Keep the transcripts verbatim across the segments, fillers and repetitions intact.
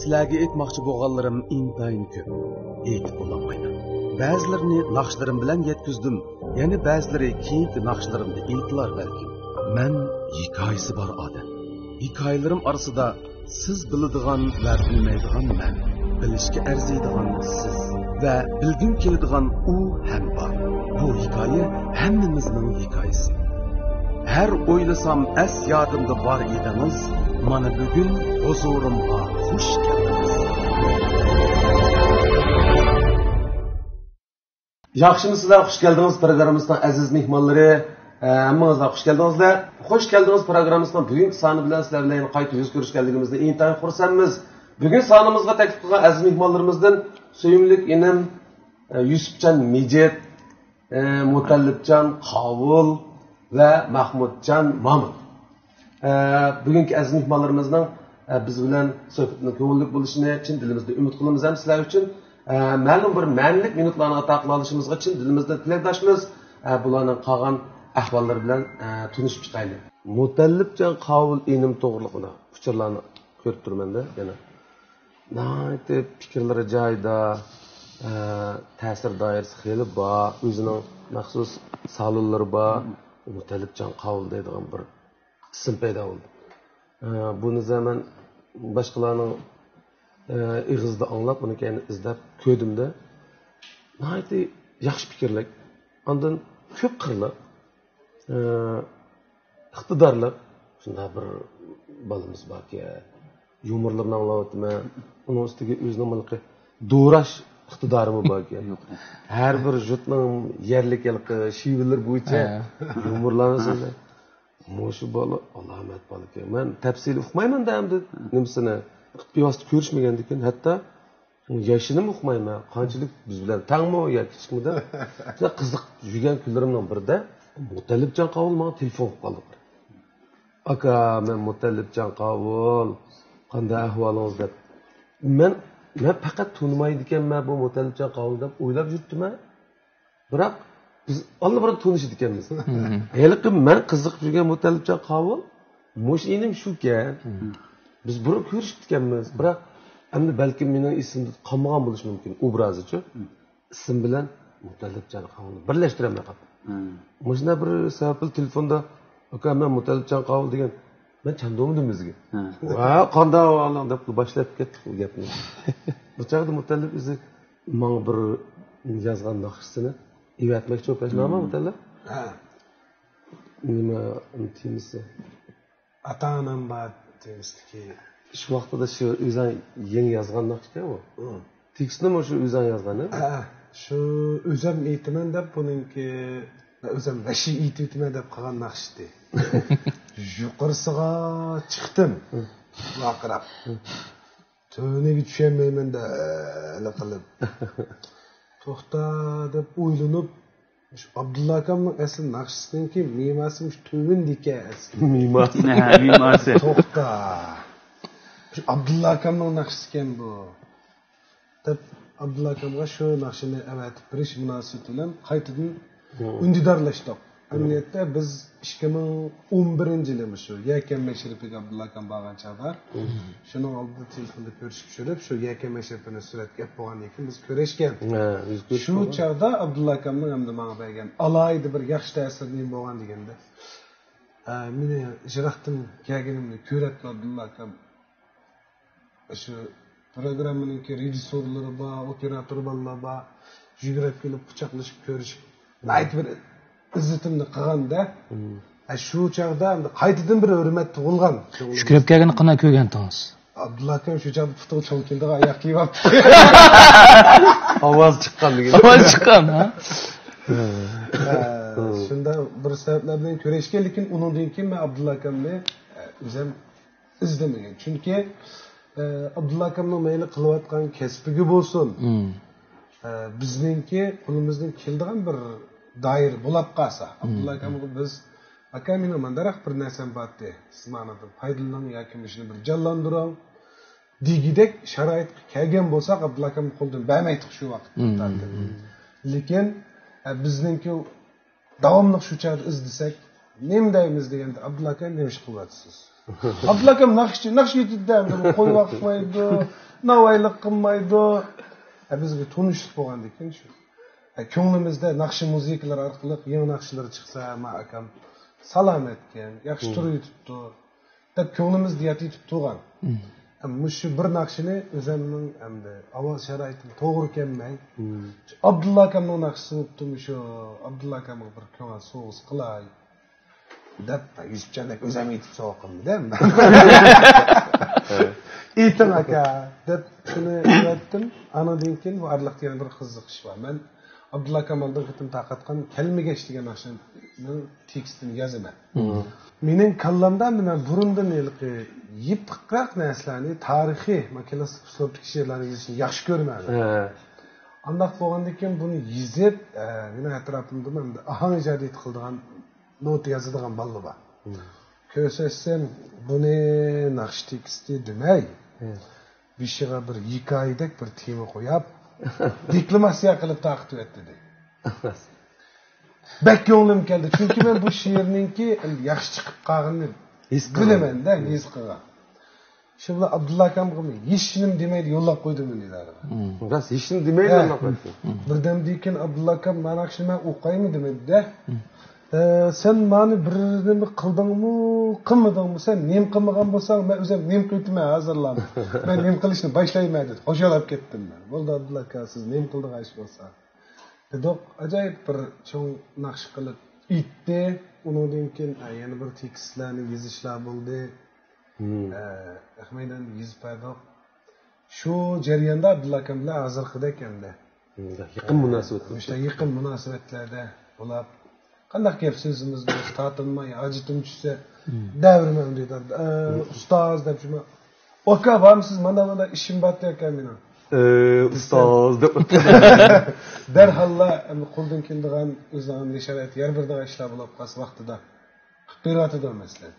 سىلەرگە ئېيتماقچى بولغانلىرىم ئىنتايىن كۆپ. ئېيتىپ بولالمايمەن. بەزىلىرىنى ناخشىلىرىم بىلەن يەتكۈزدۈم. يەنە بەزىلىرى كېيىنكى ناخشىلىرىمدا ئېيتىلار بەلكىم. مەن ھېكايىسى بار ئادەم. ھېكايىلىرىم ئارىسىدا سىز بىلىدىغان ۋە بىلمەيدىغان مەن، بىلىشكە ئەرزىيدىغان سىز ۋە بىلگۈم كېلىدىغان ئۇ ھەم بار. بۇ ھېكايە ھەممىمىزنىڭ ھېكايىسى. ھەر ئويلىسام ئەس يادىمدا بار ئىدىڭىز، مانا بۈگۈن ھۇزۇرۇمغا خۇش كەلدىڭىز. ياخشىمۇسىلەر؟ خۇش كەلدىڭىز پروگراممىسىنىڭ ئەزىز مېھمانلىرى. ئە، ھەممىڭىزلار خۇش كەلدىڭىزلەر. خۇش كەلدىڭىز پروگراممىسىنىڭ بۈگۈنكى سانى بىلەن سىلەر بىلەن يەنە قايتا يۈز كۆرۈشكەنلىكىمىزدىن ئىنتايىن خۇرسەنمىز. بۈگۈن سانىمىزغا تەكلىپ قىلغان ئەزىز مېھمانلىرىمىزدىن سۆيۈملۈك ئىنىم، ئە، يۈسۈپجان مىجىت، ئە، مۇتەللىپجان قاۋۇل ۋە مەھمۇتجان مامۇت. ئە، بۈگۈنكى ئەزىز مېھمانلىرىمىزنىڭ، ئە، بىز بىلەن سۆھبىتىنىڭ كۆڭۈللۈك بولۇشىنى چىن دىلىمىزدىن ئۈمىد قىلىمىز ھەم سىلەر ئۈچۈن، ئە، مەلۇم بىر مەنىلىك مىنۇتلارنى ئاتا قىلالىشىمىزغا چىن دىلىمىزدىن تىلەكداشمىز. ئە، بۇلارنىڭ قالغان ئەھۋاللىرى بىلەن، ئە، تونۇشۇپ چىقايلى. مۇتەللىپجان قاۋۇل ئىنىم توغرىلىق مانا ئۇچۇرلارنى كۆرۈپ تۇرىمەن-دە يەنە. ناھايىتى پىكىرلىرى جايىدا، ئە، تەسىر دائىرىسى خېلى بار، ئۆزىنىڭ مەخسۇس سالونلىرى بار. مۇتەللىپجان قاۋۇل دەيدىغان بىر ئىسىم پەيدا بولدى. ئە، بۇنى زە-، مەن باشقىلارنىڭ، ئە، ئېغىزىدا ئاڭلاپ، ئۇنى كەينى ئىزدەپ كۆردۈم-دە. ناھايىتى ياخشى پىكىرلىك، ئاندىن كۆپ قىرلىق، ئە، ئىقتىدارلىق شۇنداق بىر بالىمىز باركەن. يۇمۇرلىرىنى ئاڭلاۋاتىمەن. ئۇنىڭ ئۈستىگە ئۆزىنىڭ مۇنىقى دوراش ئىقتىدارىمۇ باركەن. ھەر بىر يۇرتنىڭ يەرلىك ھېلىقى شېۋىلىرى بويىچە يۇمۇرلارنى سۆزلەيدۇ. مۇشۇ بالا ئالامەت بالىكەن. مەن تەپسىلىي ئۇقمايمەن-دە ئەمدى نېمىسىنى. بىۋاسىتە كۆرۈشمىگەندىكىن ھەتتا ياشىنىمۇ ئۇقمايمەن. قانچىلىك بىز بىلەن تەڭمۇ يا كىچىكمۇ دەپ. شۇنداق قىزىق يۈرگەن كۈنلىرىمنىڭ بىرىدە مۇتەللىپجان قاۋۇل ماڭا تېلېفون قىلىپ قالدى. «ئاكا، مەن مۇتەللىپجان قاۋۇل، قانداق ئەھۋالىڭىز؟» دەپ. مەن، مەن پەقەت تونۇمايدىكەنمەن بۇ مۇتەللىپجان قاۋۇل دەپ ئويلاپ يۈرۈپتىمەن. بىراق بىز ئاللىبۇرۇن تونۇشىدىكەنمىز. ھېلىقى مەن قىزىقىپ يۈرگەن مۇتەللىپجان قاۋۇل مۇشۇ ئىنىم شۇكەن. بىز بۇرۇن كۆرۈشۈپتىكەنمىز. بىراق ئەمدى بەلكىم مېنىڭ ئېسىمدە قالمىغان بولۇشى مۇمكىن ئوبرازىچۇ. ئىسىم بىلەن مۇتەللىپجان قاۋۇلنى بىرلەشتۈرەلمەي قاپتۇ. مۇشۇنداق بىر سەۋەب بىلەن تېلېفوندا، «ئاكا، مەن مۇتەللىپجان قاۋۇل» دېگەن. مەن چاندۇرمىدىم ئۆزىگە. ھە. «ۋە، قانداق ئەھۋالىڭ؟» دەپ باشلاپ كەتتۇق بۇ گەپنى. بۇ چاغدا مۇتەللىپ ئۆزى ماڭا بىر يازغان ناخشىسىنى ئېۋەتمەكچى بولۇپ، نېمە مۇتەللىپ؟ ھە. نېمە، تېمىسى؟ «ئاتا-ئانام بار» تېمىسىدىكى. شۇ ۋاقتىدا شۇ ئۆزۈڭ يېڭى يازغان ناخشىكەن ئۇ. تېكىستنىمۇ شۇ ئۆزۈڭ يازغان، ھە؟ ھە، شۇ ئۆزۈم ئېيتىمەن دەپ بۇنىڭكى، ئۆزۈم ۋەھشىي ئېيتىۋېتىمەن دەپ قىلغان ناخشىتى. يۇقىرىسىغا چىقتىم، ۋارقىراپ. تۆۋىنىگە چۈشەلمەيمەن دە، ئەلە قىلىپ. توختا دەپ ئويلىنىپ، شۇ ئابدۇللا ئاكامنىڭ ئەسلى ناخشىسىنىڭكى مىماسى مۇشۇ تۆۋىنىدىكەن ئەسلى. مىماسى. ھە، مىماسى. توختا. شۇ ئابدۇللا ئاكامنىڭ ناخشىسىكەن بۇ. دەپ، ئابدۇللا ئاكامغا شۇ ناخشىنى ئەۋەتىپ بېرىش مۇناسىۋىتى بىلەن قايتىدىن ئۈندىدارلاشتۇق. ئەمەلىيەتتە بىز ئىككى مىڭ ئون بىرىنچى يىلى مۇشۇ يەكەن مەشرىپىگە ئابدۇللا ئاكام بارغان چاغدا، شۇنىڭ ئالدىدا تېلېفوندا كۆرۈشۈپ يۈرۈپ، شۇ يەكەن مەشرىپىنى سۈرەتكە ئېلىپ بولغاندىن كېيىن بىز كۆرۈشكەن. ھە، بىز كۆرۈشكەن. شۇ چاغدا ئابدۇللا ئاكامنىڭ ئەمدى ماڭا بەرگەن ئالاھىدە بىر ياخشى تەسىرى نېمە بولغان دېگەندە، ئە، مېنى يىراقتىن كەلگىنىمنى كۆرەتتى ئابدۇللا ئاكام. شۇ پروگراممىنىڭكى رېژىسسورلىرى بار، ئوپېراتور بالىلار بار. يۈگۈرۈپ كېلىپ، قۇچاقلىشىپ كۆرۈشۈپ، ناھايىتى بىر ئىززىتىمنى قىلغاندا، ھە، شۇ چاغدا ئەمدى قايتىدىن بىر ھۆرمەت تۇغۇلغان. يۈگۈرۈپ كەلگەننى قانداق كۆرگەنتىڭىز؟ ئابدۇللا ئاكام شۇ چاغدا پۇتىغا چوڭ كېلىدىغان ئاياق كىيىۋاپتۇ. ئاۋاز چىققان دېگەن. ئاۋاز چىققان، ھە؟ ھە، شۇنداق بىر سەۋەبلەر بىلەن كۆرۈشكەن، لېكىن ئۇنىڭدىن كېيىن مەن ئابدۇللا ئاكامنى، ئە، ئۆزۈم ئىزدىمىگەن. چۈنكى، ئە، ئابدۇللا ئاكامنىڭ مەيلى قىلىۋاتقان كەسپىگە بولسۇن، ئە، بىزنىڭكى قولىمىزدىن كېلىدىغان بىر دائىرە بولاپ قالسا، ئابدۇللا ئاكامغا بىز، «ئاكا، مېنىڭ مانداقراق بىر نەرسەم بارتى، سىز مانىدىن پايدىلىنىڭ ياكى مۇشۇنى بىر جانلاندۇرۇڭ» دېگۈدەك شارائىتقا كەلگەن بولساق، ئابدۇللا ئاكامنىڭ قولىدىن بەرمەيتتۇق شۇ ۋاقىتتا. لېكىن، ئە، بىزنىڭكى داۋاملىق شۇ چاغدا ئىزدىسەك، نېمە دەيمىز دېگەندە، «ئابدۇللا ئاكا، نېمە ئىش قىلىۋاتىسىز؟» ئابدۇللا ئاكام ناخشىچى، ناخشا ئېيتىدۇ، ئەمدى قوي باقمايدۇ، ناۋايلىق قىلمايدۇ. ئە، بىزگە تونۇشلۇق بولغاندىن كېيىن شۇ. ئە، كۆڭلىمىزدە ناخشا مۇزىكىلىرى ئارقىلىق يېڭى ناخشىلىرى چىقسا، ما ئاكام سالامەتكەن، ياخشى تۇرۇۋېتىپتۇ، دەپ كۆڭلىمىزدە ياتىۋېتىپ تۇرغان. ئەمما مۇشۇ بىر ناخشىنى ئۆزەمنىڭ ئەمدى ئاۋاز شارائىتىم توغرا كەلمەي، ئابدۇللا ئاكامنىڭ ناخشىسى بوپتۇ، مۇشۇ ئابدۇللا ئاكامغا بىر كۆڭۈل سوۋغىسى قىلاي. دەپ، يۈسۈپجاندەك ئۆزۈم ئېيتىپ سوۋغا قىلدىم. ئېيتىڭ، ئاكا، دەپ شۇنى ئېيتتىم. ئانىڭدىن كېيىن بۇ ئارىلىقتا يەنە بىر قىزىق ئىش بار. مەن ئابدۇللا ئاكام ئالدىغا قېتىم تارقاتقان كەلمىگەچ دېگەن ناخشىنىڭ تېكىستىنى يازىمەن. مېنىڭ كاللامدا مەن بۇرۇندىن ھېلىقى يېپىقراق نەرسىلەرنى، تارىخىي، كلاسسىك ئۇسلۇبتىكى شېئىرلارنى يېزىشنى ياخشى كۆرىمەن. ئانداق بولغاندىن كېيىن بۇنى يېزىپ، ئە، مېنىڭ ئەتراپىمدىمۇ ئەمدى ئاھاڭ ئىجادىيىتى قىلىدىغان نوتا يازىدىغان بالىلار بار. كۆرسەتسەم، بۇنى ناخشا تېكىستى دېمەي، بېشىغا بىر ھېكايىدەك بىر تېما قويۇپ، دېكلاماتسىيە قىلىپ تارقىتىۋەت دېدى. بەك كۆڭلۈم كەلدى، چۈنكى مەن بۇ شېئىرنىڭكى ياخشى چىقىپ قالغىنىنى ھېس قىلغان. بىلىمەن-دە، ھېس قىلغان. شۇ بىلەن ئابدۇللا ئاكامغىمۇ ھېچنېمە دېمەيلا يوللاپ قويدۇم مۇنى ئىدارىگە. راست، ھېچنېمە دېمەيلا يوللاپ قويدۇم. بىردەمدىن كېيىن ئابدۇللا ئاكام، مانا شۇنى مەن ئوقۇيمۇ دېمەيدۇ-دە. ئە، سەن مانى بىر نېمە قىلدىڭمۇ، قىلمىدىڭمۇ؟ سەن نېمە قىلمىغان بولساڭ، مەن ئۆزۈم نېمە قىلىۋېتىمەن ھازىرلا. مەن نېمە قىلىشنى باشلايمەن دېدى. خوشال بولۇپ كەتتىم مەن. بولدى ئابدۇللا ئاكا، سىز نېمە قىلىدىغان ئىش بولسا. دېدۇق، ئاجايىپ بىر چوڭ ناخشا قىلىپ ئېيتتى. ئۇنىڭدىن كېيىن، ئە، يەنە بىر تېكىستلەرنى يېزىشلار بولدى. ئە، ئەخمەيدان يېزىپ بەردۇق. شۇ جەرياندا ئابدۇللا ئاكام بىلەن ھازىرقىدەك ئەمدى. يېقىن مۇناسىۋەت. مۇشۇنداق يېقىن مۇناسىۋەتلەردە بولۇپ، قانداق گەپ سۆزىمىز بولسا، تارتىنماي، ھاجىتىم چۈشسە، دەۋرىمەن دېدى. ئە، ئۇستاز دەپ شۇ، ئاكا بارمسىز؟ مانا، مانا ئىشىم بار ئاكا مېنىڭ. ئە، ئۇستاز دەپ. دەرھاللا، ئەمدى قولدىن كېلىدىغان ئۆزىنىڭ ئەمدى شارائىت يار بېرىدىغان ئىشلار بولۇپ قالسا ۋاقتىدا قىلىپ بېرىۋاتىدۇ مەسىلەن.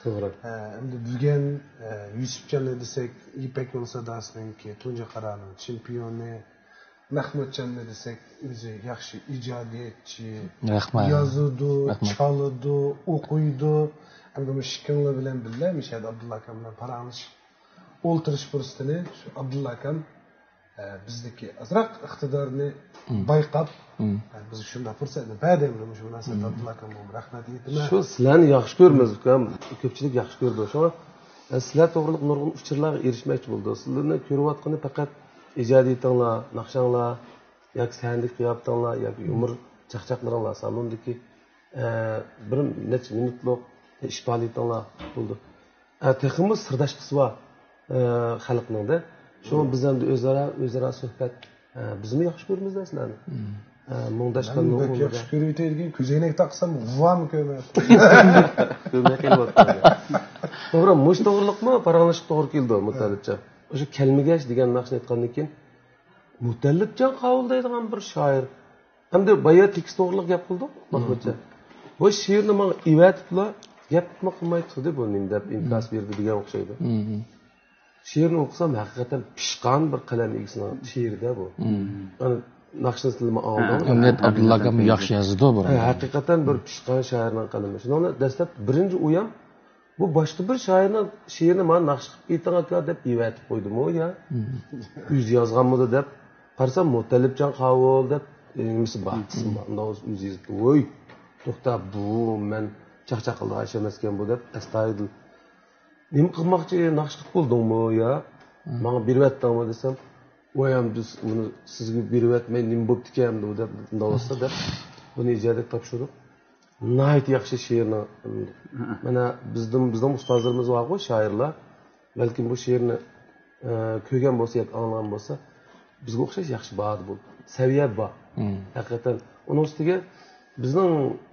توغرا. ئە، ئەمدى بۈگۈن، ئە، يۈسۈپجاننى دېسەك، يىپەك يول ساداسىنىڭكى تۇنجى قارانىڭ چېمپىيونى، مەخمۇتجاننى دېسەك، ئۆزى ياخشى ئىجادىيەتچى، رەھمەت. يازىدۇ، رەھمەت. چالىدۇ، ئوقۇيدۇ. ئەمدى مۇشۇ ئىككىڭلار بىلەن بىللە مۇشۇ يەردە ئابدۇللا ئاكام بىلەن پاراڭلىشىپ ئولتۇرۇش پۇرسىتىنى شۇ ئابدۇللا ئاكام، ئە، بىزدىكى ئازراق ئىقتىدارنى بايقاپ، ئە، بىزگە شۇنداق پۇرسەتنى بەردى. ئەمدى مۇشۇ مۇناسىۋەتتە ئابدۇللا ئاكامغا رەھمەت ئېيتىمەن. شۇ سىلەرنى ياخشى كۆرىمىز، ئۇكام. كۆپچىلىك ياخشى كۆرىدۇ. شۇڭا، ئە، سىلەر توغرىلىق نۇرغۇن ئۇچۇرلارغا ئېرىشمەكچى بولىدۇ. سىلەرنى كۆرۈۋاتقىنى پەقەت ئىجادىيىتىڭلار، ناخشاڭلار ياكى سەھنىدىكى قىياپىتىڭلار ياكى يۇمۇر چاقچاقلىرىڭلار، سالوندىكى، ئە، بىر نەچچە مىنۇتلۇق ئىش پائالىيىتىڭلار بولىدۇ. ئە، تېخىمۇ سىرداشقۇسى بار، ئە، خەلقنىڭدە. شۇڭا بىز ئەمدى ئۆزئارا، ئۆزئارا سۆھبەت، ئە، بىزمۇ ياخشى كۆرىمىز-دە سىلەرنى. ئە، مۇڭداشقان مەن بەك ياخشى كۆرۈۋېتەي دېگەن كۆزەينەك تاقسام غۇۋامۇ كۆرمەيۋاتىمەن. كۆرمەي قېلىۋاتىمەن. توغرا، مۇشۇ توغرىلىقمۇ پاراڭلىشىپ توغرا كېلىدۇ مۇتەللىپجان. ئاشۇ كەلمىگەچ دېگەن ناخشىنى ئېيتقاندىن كېيىن، مۇتەللىپجان قاۋۇل دەيدىغان بىر شائىر. ئەمدى بايا تېكىست توغرىلىق گەپ قىلدۇق، مەخمۇتجان. بۇ شېئىرنى ماڭا ئېۋەتىپلا، گەپمۇ قىلماي تۇردى بۇ نېمە دەپ ئىنكاس بېرىدۇ دېگەن ئوخشايدۇ. شېئىرنى ئوقۇسام، ھەقىقەتەن پىشقان بىر قەلەم ئىگىسىنىڭ شېئىرى-دە بۇ. ئەنە ناخشىنى سىلىمۇ ئاڭلىدىڭىز. ئەمنىيەت ئابدۇللا ئاكام ياخشى يازىدۇ بۇ. ھە، ھەقىقەتەن بىر پىشقان شائىرنىڭ قەلىمى. شۇنىڭ بىلەن دەسلەپ بىرىنچى ئۇيام، بۇ باشقا بىر شائىرنىڭ شېئىرىنى مانا ناخشا قىلىپ ئېيتىڭ ئاكا دەپ ئېۋەتىپ قويدىمۇ يا؟ ئۆزى يازغانمىدۇ دەپ قارىسام، مۇتەللىپجان قاۋۇل دەپ، ئە، نېمىسى بار، ئىسمى بار. ئۇنداق ئۆزى يېزىپتۇ. ۋوي، توختا، بۇ مەن چاقچاق قىلىدىغان ئىش ئەمەسكەن بۇ دەپ، ئەستايىدىل. نېمە قىلماقچى، ناخشا قىلىپ بولدۇڭمۇ يا؟ ماڭا بېرىۋەتتىڭمۇ دېسەم، ۋاي، ئەمدى بىز ئۇنى سىزگە بېرىۋەتمەي نېمە بوپتىكەن بۇ دەپ، مۇنداق بولسا دەپ، بۇنى ئىجادىيەتكە تاپشۇردۇق. ناھايىتى ياخشى شېئىرنى. مانا بىزدىن، بىزنىڭ ئۇستازلىرىمىز بارغۇ، شائىرلار. بەلكىم بۇ شېئىرنى، ئە، كۆرگەن بولسا ياكى ئاڭلىغان بولسا، بىزگە ئوخشاش ياخشى باھادا بولىدۇ. سەۋىيە بار. ھەقىقەتەن. ئۇنىڭ ئۈستىگە بىزنىڭ،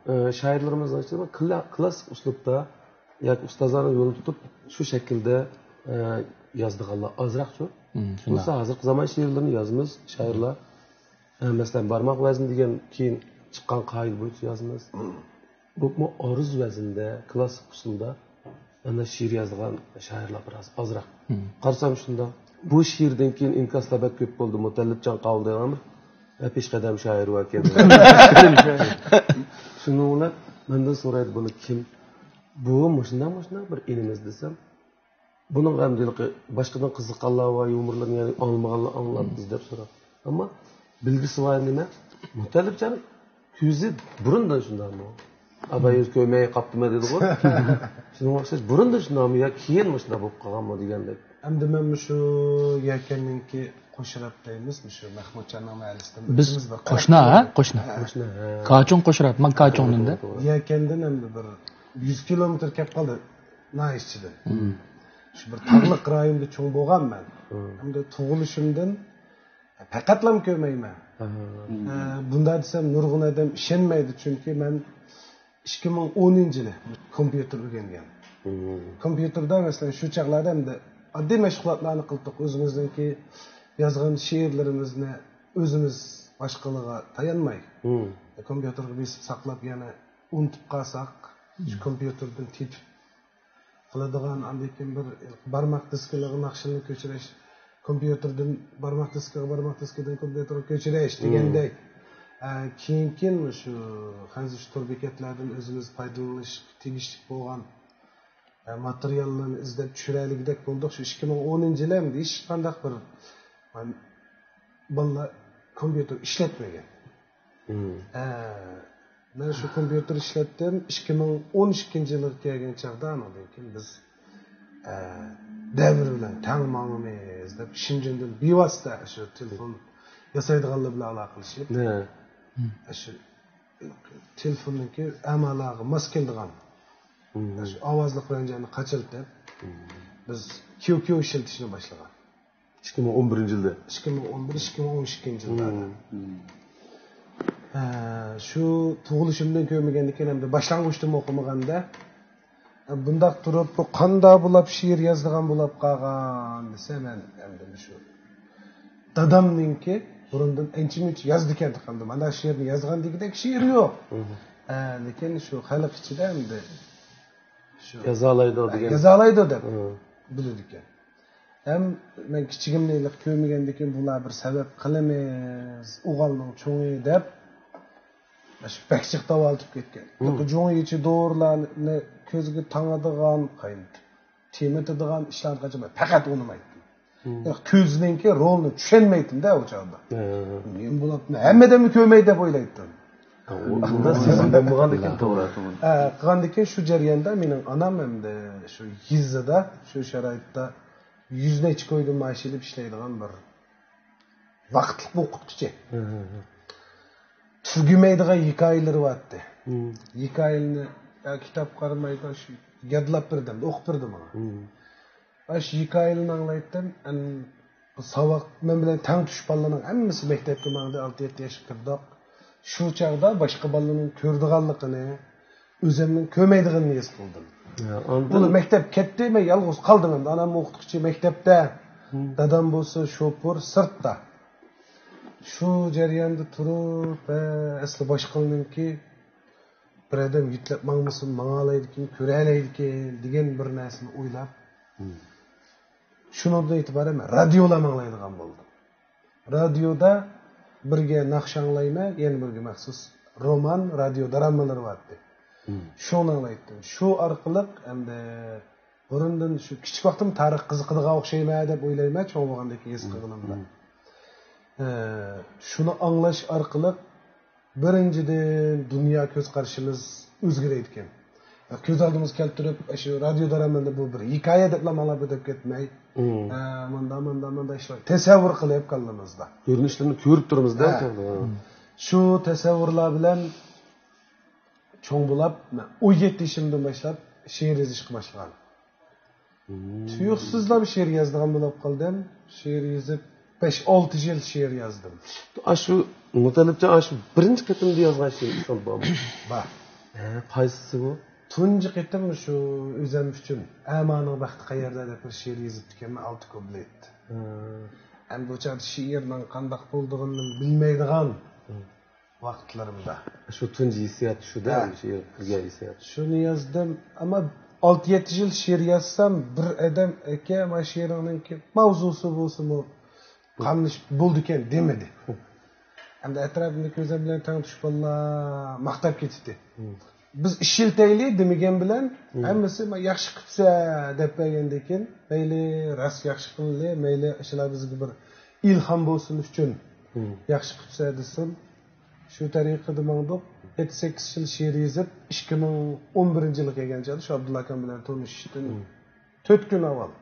ئە، شائىرلىرىمىزنىڭ ئىچىدە كلا-، كلاسسىك ئۇسلۇبتا ياكى ئۇستازلارنىڭ يولىنى تۇتۇپ شۇ شەكىلدە، ئە، يازىدىغانلار ئازراقچۇ. شۇنداق. بولسا ھازىرقى زامان شېئىرلىرىنى يازىمىز، شائىرلار. ئە، مەسىلەن، بارماق ۋەزنى دېگەن كېيىن چىققان قائىدە بويىچە يازىمىز. بولۇپمۇ ئارۇز ۋەزىندە، كلاسسىك ئۇسۇلدا مانا شېئىر يازىدىغان شائىرلار بىراز ئازراق. قارىسام شۇنداق. بۇ شېئىردىن كېيىن ئىنكاسلار بەك كۆپ بولدى. مۇتەللىپجان قاۋۇل دەيدىغان بىر، ئە، پېشقەدەم شائىر باركەن. شۇنىڭ بىلەن مەندىن سورايدۇ، بۇنى كىم بۇ مۇشۇنداق، مۇشۇنداق بىر ئىنىمىز دېسەم، بۇنىڭغا ئەمدى ھېلىقى باشقىدىن قىزىققانلار ۋە يۇمۇرلىرىنى، يەنى ئاڭلىمىغانلار ئاڭلاپ ئىزدەپ سوراپ. ئەمما بىلگۈسى بار نېمە؟ مۇتەللىپجان كۆزى بۇرۇندىن شۇنداقمۇ؟ ئاباي ئۆزى كۆرمەي قاپتىمەن دېدىغۇ. شۇنىڭغا ئوخشاش بۇرۇندىن شۇنداقمۇ يا كېيىن مۇشۇنداق بولۇپ قالغانمۇ دېگەندەك. ئەمدى مەن مۇشۇ يەكەننىڭكى قوشراپ دەيمىز، مۇشۇ مەھمۇتجاننىڭ مەھەللىسىدىن بىز ئۆزىمىز بىر قوشنا، ھە؟ قوشنا. ھە. قوشنا، ھە. كاچۇڭ قوشراپ، مەن كاچۇڭدىن دە. توغرا، توغرا. يەكەندىن ئەمدى بىر يۈز كىلومېتىر كەپ قالدى ناھىيە ئىچىدىن. شۇ بىر تاغلىق رايوندا چوڭ بولغان مەن. ئەمدى تۇغۇلۇشۇمدىن پەقەتلام كۆرمەيمەن. ھە، بۇنداق دېسەم نۇرغۇن ئادەم ئىشەنمەيدۇ، چۈنكى مەن ئىككى مىڭ ئونىنچى يىلى كومپيۇتېر ئۆگەنگەن. كومپيۇتېردا، مەسىلەن، شۇ چاغلاردا ئەمدى ئاددىي مەشغۇلاتلارنى قىلدۇق. ئۆزىمىزنىڭكى يازغان شېئىرلىرىمىزنى ئۆزىمىز باشقىلارغا تايانماي، كومپيۇتېرغا بېسىپ ساقلاپ، يەنە ئۇنتۇپ قالساق، شۇ كومپيۇتېردىن تېپىپ قىلىدىغان، ئاندىن كېيىن بىر بارماق دىسكىلىرىغا ناخشىلارنى كۆچۈرۈش، كومپيۇتېردىن بارماق دىسكىغا، بارماق دىسكىدىن كومپيۇتېرغا كۆچۈرۈش دېگەندەك. ئە، كېيىن، كېيىن شۇ خەنزۇ تور بېكەتلەردىن ئۆزىمىز پايدىلىنىشقا تېگىشلىك بولغان، ئە، ماتېرىياللارنى ئىزدەپ چۈشۈرەلىگۈدەك بولدۇق. شۇ ئىككى مىڭ ئونىنچى يىلى ئەمدى ھېچقانداق بىر، بالىلار كومپيۇتېر ئىشلەتمىگەن. ھە، مەن شۇ كومپيۇتېر ئىشلەتتىم. ئىككى مىڭ ئون ئىككىنچى يىلغا كەلگەن چاغدا ئانىڭدىن كېيىن بىز، ئە، دەۋر بىلەن تەڭ ماڭىمىز دەپ شىنجېندىن بىۋاسىتە شۇ تېلېفون ياسايدىغانلار بىلەن ئالاقىلىشىپ، شۇ تېلېفوننىڭكى ئەمالارغا ماس كېلىدىغان شۇ ئاۋازلىق رەنجىنى قاچىلىتىپ، بىز كيۇ كيۇ ئىشلىتىشنى باشلىغان. ئىككى مىڭ ئون بىرىنچى يىلدا. ئىككى مىڭ ئون بىر، ئىككى مىڭ ئون ئىككىنچى يىللاردا. ھە، شۇ تۇغۇلۇشۇمدىن كۆرمىگەندىكىن ئەمدى باشلانغۇچتىمۇ ئوقۇمىغاندا، بۇنداق تۇرۇپ، بۇ قاندا بولاپ شېئىر يازىدىغان بولاپ قالغان دېسە، مەن ئەمدى شۇ دادامنىڭكى بۇرۇندىن ئەنچە مۇنچە يازىدىكەن، قانداق مانا شېئىرنى يازغان دېگۈدەك شېئىر يوق. ھە، لېكىن شۇ خەلق ئىچىدە ئەمدى شۇ يازالايدۇ دېگەن. يازالايدۇ دەپ بىلىدىكەن. ھەم مەن كىچىكىمدە ھېلىقى كۆرمىگەندىكىن، بۇلار بىر سەۋەب قىلىمىز، ئوغالنىڭ چوڭى دەپ، شۇ بەك جىق داۋالىتىپ كەتكەن. ھېلىقى جۇڭيىچى دورىلارنى كۆزگە تاڭىدىغان، قاينىتىپ تېمىتىدىغان ئىشلارنى قىلىمەن، پەقەت ئۇنىمايتتىم. ھېلىقى كۆزنىڭكى رولىنى چۈشەنمەيتتىم-دە ئۇ چاغدا. نېمە بولۇپتۇ، ھەممە ئادەممۇ كۆرمەيدۇ دەپ ئويلايتتىم. ئۇندا سېزىم بولمىغاندىكىن، توغرا. ھە، قىلغاندىكىن شۇ جەرياندا مېنىڭ ئانام ئەمدى شۇ يېزىدا، شۇ شارائىتتا يۈز نەچچە كويدىن مائاش ئېلىپ ئىشلەيدىغان بىر ۋاقىتلىق ئوقۇتقۇچى. تۈگىمەيدىغان ھېكايىلىرى بارتتى. ھېكايىلىرىنى يا كىتاب قارىمايدىغان شۇ يادلاپ بېرىدۇ، ئوقۇپ بېرىدۇ ماڭا. مانا شۇ ھېكايىلەرنى ئاڭلايتتىم. ئەن-، ساۋاق مەن بىلەن تەڭ تۇش بالىلارنىڭ ھەممىسى مەكتەپكە ماڭدى، ئالتە يەتتە ياشقا كىردۇق. شۇ چاغدا باشقا بالىلارنىڭ كۆرىدىغانلىقىنى، ئۆزۈمنىڭ كۆرمەيدىغىنىنى ھېس قىلدىم. يا، ئاندىن بۇ مەكتەپ كەتتى، مەن يالغۇز قالدىم ئەمدى. ئانام ئوقۇتقۇچى مەكتەپتە، دادام بولسا شوپۇر سىرتتا. شۇ جەرياندا تۇرۇپ، ھە، ئەسلى باشقىلارنىڭكى بىر ئادەم يېتىلەپ ماڭمىسۇن، ماڭالايدىكىن، كۆرەلەيدىكىن دېگەن بىر نەرسىنى ئويلاپ، شۇنىڭدىن ئېتىبارەن مەن رادىيولار ئاڭلايدىغان بولدۇم. رادىيودا بىرگە ناخشا ئاڭلايمەن، يەنە بىرگە مەخسۇس رومان، رادىيو دراممىلىرى بارتتى. شۇنى ئاڭلايتتىم. شۇ ئارقىلىق ئەمدى بۇرۇندىن شۇ كىچىك ۋاقتىم تارىخ قىزىقىدىغان ئوخشايمەن دەپ ئويلايمەن، چوڭ بولغاندىن كېيىن ھېس قىلغىنىمدا. ئە، شۇنى ئاڭلاش ئارقىلىق بىرىنچىدىن، دۇنيا كۆز قارىشىمىز ئۆزگىرىدىكەن. كۆز ئالدىمىزغا كەلتۈرۈپ، شۇ رادىيو دارامىنى بۇ بىر ھېكايە دەپلا ماڭا بۇ دەپ كەتمەي، ھە، مۇندا، مۇندا، مۇندا ئىشلار تەسەۋۋۇر قىلىپ كاللىمىزدا. كۆرۈنۈشلىرىنى كۆرۈپ تۇرىمىز-دە. ھە. شۇ تەسەۋۋۇرلار بىلەن چوڭ بولاپ، مەن ئون يەتتە يېشىمدىن باشلاپ شېئىر يېزىشقا باشلىغان. تۇيۇقسىزلا بىر شېئىر يازىدىغان بولۇپ قالدىم. شېئىر يېزىپ، بەش-ئالتە يىل شېئىر يازدىم. ئاشۇ مۇتەللىپجان، ئاشۇ بىرىنچى قېتىمدا يازغان شېئىرىڭىز بارمۇ؟ بار. ھە، قايسىسى بۇ؟ تۇنجى قېتىم شۇ ئۆزۈم ئۈچۈن «ئەمانىڭ بەختى قەيەردە» دەپ بىر شېئىر يېزىپتىكەنمەن، ئالتە كۇپلېت. ھە. ئەمدى بۇ چاغدا شېئىرنىڭ قانداق بولىدىغىنىنى بىلمەيدىغان ۋاقىتلىرىمدا. شۇ تۇنجى ھېسسىيات شۇ-دە، ھە. شېئىر كىرگەن ھېسسىيات. شۇنى يازدىم، ئەمما ئالتە-يەتتە يىل شېئىر يازسام، بىر ئادەم، «ئاكا، مانا شېئىرىڭنىڭكى ماۋزۇسى بولسىمۇ قاملىشىپ بولىدىكەن» دېمىدى. ئەمدى ئەتراپىمدىكى ئۆزۈم بىلەن تەڭتۇش بالىلار ماختاپ كېتىتتى. بىز ئىشلىتەيلى دېمىگەن بىلەن، ھەممىسى «مانا ياخشى قىپسە» دەپ بەرگەندىن كېيىن، مەيلى راست ياخشى قىلىلى، مەيلى ئاشۇلار بىزگە بىر ئىلھام بولسۇن ئۈچۈن ياخشى قىپسە دېسۇن. شۇ تەرىقىدە ماڭدۇق. يەتتە سەككىز يىل شېئىر يېزىپ، ئىككى مىڭ ئون بىرىنچى يىلغا كەلگەن چاغدا شۇ ئابدۇللا ئاكام بىلەن تونۇشۇشتىن تۆت كۈن ئاۋۋال.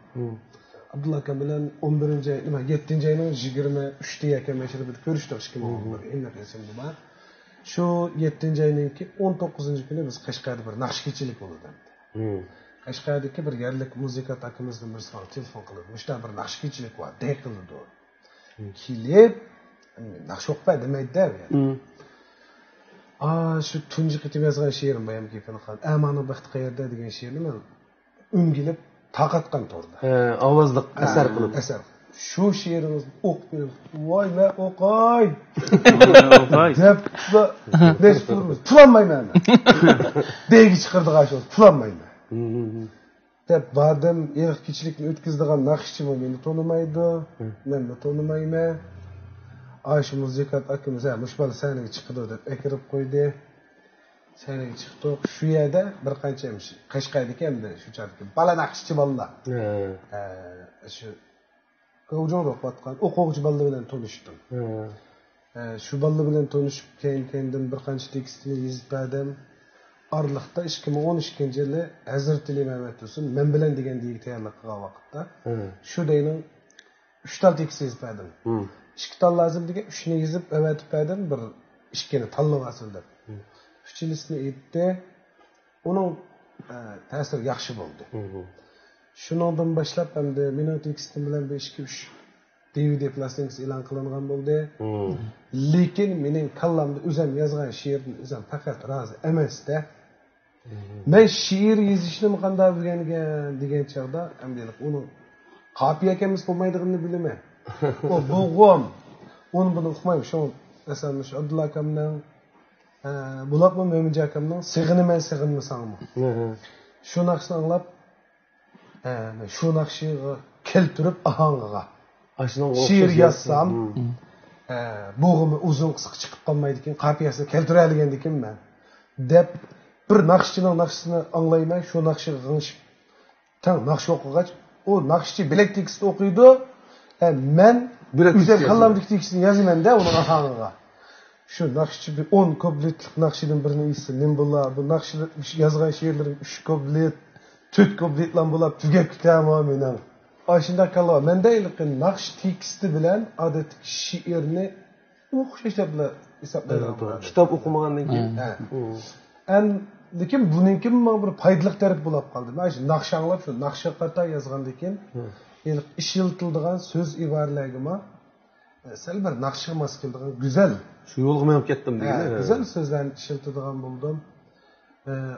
ئابدۇللا ئاكام بىلەن ئون بىرىنچى ئاي، نېمە، يەتتىنچى ئاينىڭ يىگىرمە ئۈچتە يەكەن مەشرىبىدە كۆرۈشتۇق، ئىككى مىڭ ئون بىر، ئىللىق ئېسىمدە بار. شۇ يەتتىنچى ئاينىڭكى ئون توققۇزىنچى كۈنى بىز قەشقەردە بىر ناخشا كېچىلىك بولىدۇ ئەمدى. قەشقەردىكى بىر يەرلىك مۇزىكانت ئاكىمىزدىن بىرسى ماڭا تېلېفون قىلىپ، «مۇشۇنداق بىر ناخشا كېچىلىك بار، دەي قىلىدۇ.» كېلىپ، ناخشا ئوقۇپ بەر دېمەيدۇ-دە. ئا، شۇ تۇنجى قېتىم يازغان شېئىرىم بايام گېپىنى قىلغان، «ئەمانىڭ بەختى قەيەردە» دېگەن شېئىرنى مەن ئۈنگىلىپ تارقاتقان توردا. ھە، ئاۋازلىق ئەسەر قىلىپ. ئەسەر. شۇ شېئىرىڭىزنى ئوقۇپ بېرىڭ. ۋاي، مەن ئوقاي! ئوقاي! دەپ، نەچچە پۇلىمىز؟ پۇل ئالمايمەن مەن. دەيگە چىقىرىدىغان شۇ، پۇل ئالمايمەن. دەپ باردىم، ھېلىقى كېچىلىكنى ئۆتكۈزىدىغان ناخشىچىمۇ مېنى تونۇمايدۇ، مەنمۇ تونۇمايمەن. ئاشۇ مۇزىكانت ئاكىمىز، «ھە، مۇشۇ بالا سەھنىگە چىقىدۇ» دەپ ئەكىرىپ قويدى. سەھنىگە چىقتۇق. شۇ يەردە بىر قانچە ھەمشى-، قەشقەردىكى ئەمدى شۇ چاغدىكى بالا ناخشىچى بالىلار. ھە. ھە، شۇ گاۋجۇڭدا ئوقۇۋاتقان ئوقۇغۇچى بالىلار بىلەن تونۇشتۇم. ھە. ھە، شۇ بالىلار بىلەن تونۇشۇپ، كەينى-كەينىدىن بىر قانچە تېكىستنى يېزىپ بەردىم. ئارىلىقتا ئىككى مىڭ ئون ئىككىنچى يىلى ھەزرىتى ئىلى مەمەت تۇرسۇن مەن بىلەن دېگەن دېيىگە تەييارلىق قىلغان ۋاقىتتا، ھە، شۇ دەينىڭ ئۈچ تال تېكىست يېزىپ بەردىم. ھىم. ئىككى تال لازىم دېگەن ئۈچنى يېزىپ ئەۋەتىپ بەردىم، بىر ئىككىنى تاللىۋالسۇن دەپ. ھىم. ئۈچىنچىسىنى ئېيتتى. ئۇنىڭ، ئە، تەسىرى ياخشى بولدى. ھىم، ھىم. شۇنىڭدىن باشلاپ ئەمدى مېنىڭ تېكىستىم بىلەن بىر ئىككى، ئۈچ دى ۋى دى پلاستىنكىسى ئېلان قىلىنغان بولدى. ھىم. لېكىن مېنىڭ كاللامدا ئۆزۈم يازغان شېئىردىن ئۆزۈم پەقەت رازى ئەمەس-دە. مەن شېئىر يېزىشنىمۇ قانداق ئۆگەنگەن دېگەن چاغدا، ئەمدى ئۇنىڭ قاپىيە كەلمىسە بولمايدىغىنىنى بىلىمەن. ئۇ بوغۇم، ئۇنى بۇنى ئۇقمايمەن. شۇڭا، مەسىلەن، مۇشۇ ئابدۇللا ئاكامنىڭ، ئە، بولۇپمۇ مۆمىنجان ئاكامنىڭ «سېغىنىمەن سېغىنمىساڭمۇ». شۇ ناخشىنى ئاڭلاپ، ئە، مەن شۇ ناخشىغا كەلتۈرۈپ ئاھاڭىغا ئاشۇنىڭغا شېئىر ئوخشاش يازسام، يازسام. ئە، بوغۇمى ئۇزۇن قىسقا چىقىپ قالمايدىكەن، قاپىيەسىنى كەلتۈرەلىگەندىكىنمەن دەپ، بىر ناخشىچىنىڭ ناخشىسىنى ئاڭلايمەن، شۇ ناخشىغا غىڭشىپ، تەڭ ناخشا ئوقۇغاچ، ئۇ ناخشىچى بىلەك تېكىست ئوقۇيدۇ، ئە، مەن بىلەك ئۆزۈم تېكىست كاللامدىكى تېكىستنى يازىمەن-دە، ئۇنىڭ ئاھاڭىغا. شۇ ناخشىچى بىر ئون كۇپلېتلىق ناخشىدىن بىرنى ئېيتسا نېمە بولا؟ بۇ ناخشىدا يازغان شېئىرلىرىم ئۈچ كۇپلېت، تۆت كۇپلېتلا بولاپ تۈگەپ كېتەرمۇ مېنىڭ؟ ئاشۇنداق كاللا. مەندە ھېلىقى ناخشا تېكىستى بىلەن ئادەتتىكى شېئىرنى ئوخشاش دەپلا ھېسابلايدىغان بولدى. كىتاب ئوقۇمىغاندىن كېيىن. ھە. ئەن-، لېكىن بۇنىڭكىمۇ ماڭا بىر پايدىلىق تەرەپ بولاپ قالدى. مەن شۇ ناخشا ئاڭلاپ، شۇ ناخشىغا قارىتا يازغاندىن كېيىن، ھېلىقى ئىشلىتىلىدىغان سۆز ئىبارىلەرگىمۇ سەل بىر ناخشىغا ماس كېلىدىغان گۈزەل، شۇ يولغا مېڭىپ كەتتىم دېگىنى. ھە، گۈزەل سۆزلەرنى ئىشلىتىدىغان بولدۇم.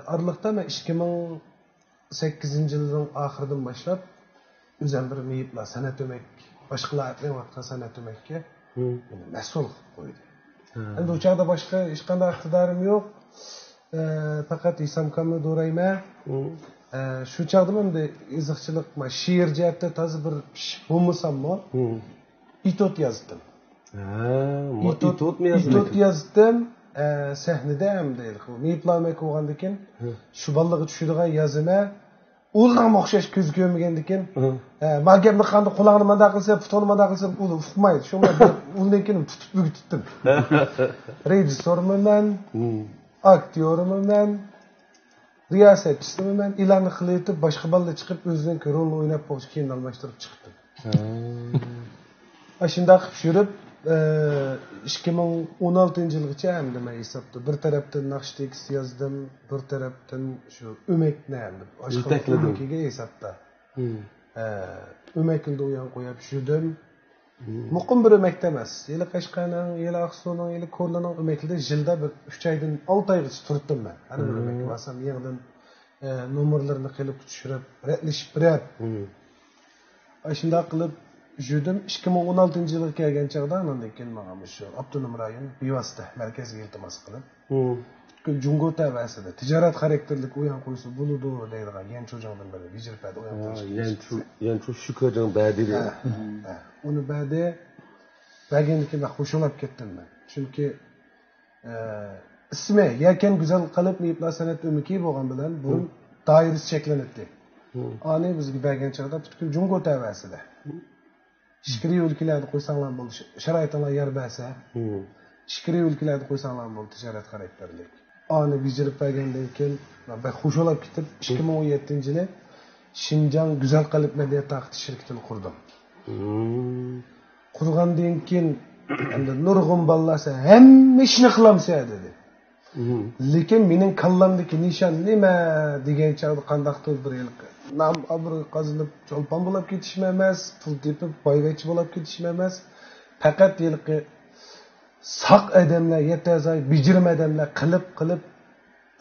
ئارىلىقتا مەن ئىككى مىڭ سەككىزىنچى يىلنىڭ ئاخىرىدىن باشلاپ ئۆزۈم بىر مېيىپلار سەنئەت ئۆمەك، باشقىلار ئەپلەۋاتقان سەنئەت ئۆمەككە مېنى مەسئۇل قىلىپ قويدى. ئەمدى ئۇ چاغدا باشقا ھېچقانداق ئىقتىدارىم يوق. ئە، پەقەت ھېسامكامنى دورايمەن. ئە، شۇ چاغدىمۇ ئەمدى يېزىقچىلىق، ما، شېئىر جەھەتتە تازا بىر پىششىق بولمىساممۇ، ئېتيۇد يازدىم. ھە، مۇ-، ئېتيۇد، ئېتيۇدمۇ يازدىڭ؟ ئېتيۇد يازدىم. ئە، سەھنىدە ئەمدى مېيىپلار ئۆمىكى بولغاندىكىن، شۇ بالىلارغا چۈشىدىغان يازىمەن. ئۇلارمۇ ئوخشاش كۆزگە كۆرمىگەندىكىن، ھە، ما گەپنى قانداق، قۇلاقنى مانداق قىلسا، پۇتۇڭنى مانداق قىلسا، ئۇ ئۇقمايدۇ. شۇڭا مەن ئۇنىڭكىنى تۇتۇپ ئۆگىتىپتىم. رېژىسسورمۇ مەن، ئاكتيورمۇ مەن، رىياسەتچىسىمۇ مەن. ئېلاننى قىلىۋېتىپ، باشقا بالىلار چىقىپ، ئۆزىنىڭكى رولىنى ئويناپ بولغۇچە كېيىن ئالماشتۇرۇپ چىقتىم. ئاشۇنداق قىلىپ يۈرۈپ، ئە، ئىككى مىڭ ئون ئالتىنچى يىلغىچە ئەمدى مەن ھېسابتا بىر تەرەپتىن ناخشا تېكىست يازدىم، بىر تەرەپتىن شۇ ئۆمەكنى ئەمدى باشقىلارنىڭ يېتەكلىدىڭ. ئۆمىكىگە ھېسابتا. ئە، ئۆمەكلىدە ئۇيان قويۇپ يۈردۈم. مۇقىم بىر ئۆمەكتە ئەمەس. ھېلى قەشقەرنىڭ، ھېلى ئاقسۇنىڭ، ھېلى كورلىنىڭ ئۆمەكلىدە يىلدا بىر ئۈچ ئايدىن ئالتە ئايغىچە تۇرۇپتۇم مەن. ھەر بىر ئۆمەككە بارسام يېڭىدىن، ئە، نومۇرلىرىنى قېلىپقا چۈشۈرۈپ، رەتلىشىپ بېرىپ. ئاشۇنداق قىلىپ يۈردۈم. ئىككى مىڭ ئون ئالتىنچى يىلغا كەلگەن چاغدا ئاندىن كېيىن ماڭا مۇشۇ ئاپتونوم رايون بىۋاسىتە مەركەزگە ئىلتىماس قىلىپ، جۇڭگو تەۋەسىدە تىجارەت خاراكتېرلىك ئويۇن قويسا بولىدۇ دەيدىغان يەنچۇجىڭدىن بىر ۋىجىرپەدە ئويۇن قويۇش. يەنچۇ، يەنچۇ شۈكۈرجىڭ بەردى دەيدۇ. ھە، ھە. ئۇنى بەردى. بەرگەندىن كېيىن بەك خۇشاللاپ كەتتىم مەن. چۈنكى، ئە، ئىسمى يەكەن گۈزەل قەلب مېيىپلار سەنئەت ئۆمىكى بولغان بىلەن بۇرۇن دائىرىسى چەكلىنەتتى. ئانى بىزگە بەرگەن چاغدا پۈتكۈل جۇڭگو تەۋەسىدە. ئىچكىرى ئۆلكىلەردە قويساڭلار بولدى، شارائىتىڭلار يار بەرسە. ئىچكىرى ئۆلكىلەردە قويساڭلار بولدى، تىجارەت خاراكتېرلىك. ئانى بېجىرىپ بەرگەندىن كېيىن، مەن بەك خۇش بولاپ كېتىپ، ئىككى مىڭ ئون يەتتىنچى يىلى شىنجاڭ گۈزەل قەلب مەدەنىيەت تارقىتىش شىركىتىنى قۇردۇم. قۇرغاندىن كېيىن، ئەمدى نۇرغۇن بالىلار، سەن ھەممە ئىشنى قىلامسەن دېدى. لېكىن مېنىڭ كاللامدىكى نىشان نېمە دېگەن چاغدا، قانداقتۇر بىر ھېلىقى نام ئابرۇي قازىنىپ، چولپان بولاپ كېتىشمۇ ئەمەس، پۇل تېپىپ بايۋەچچە بولاپ كېتىشمۇ ئەمەس، پەقەت ھېلىقى ساق ئادەملەر، يەتتە ئەزاي بېجىرىم ئادەملەر قىلىپ قىلىپ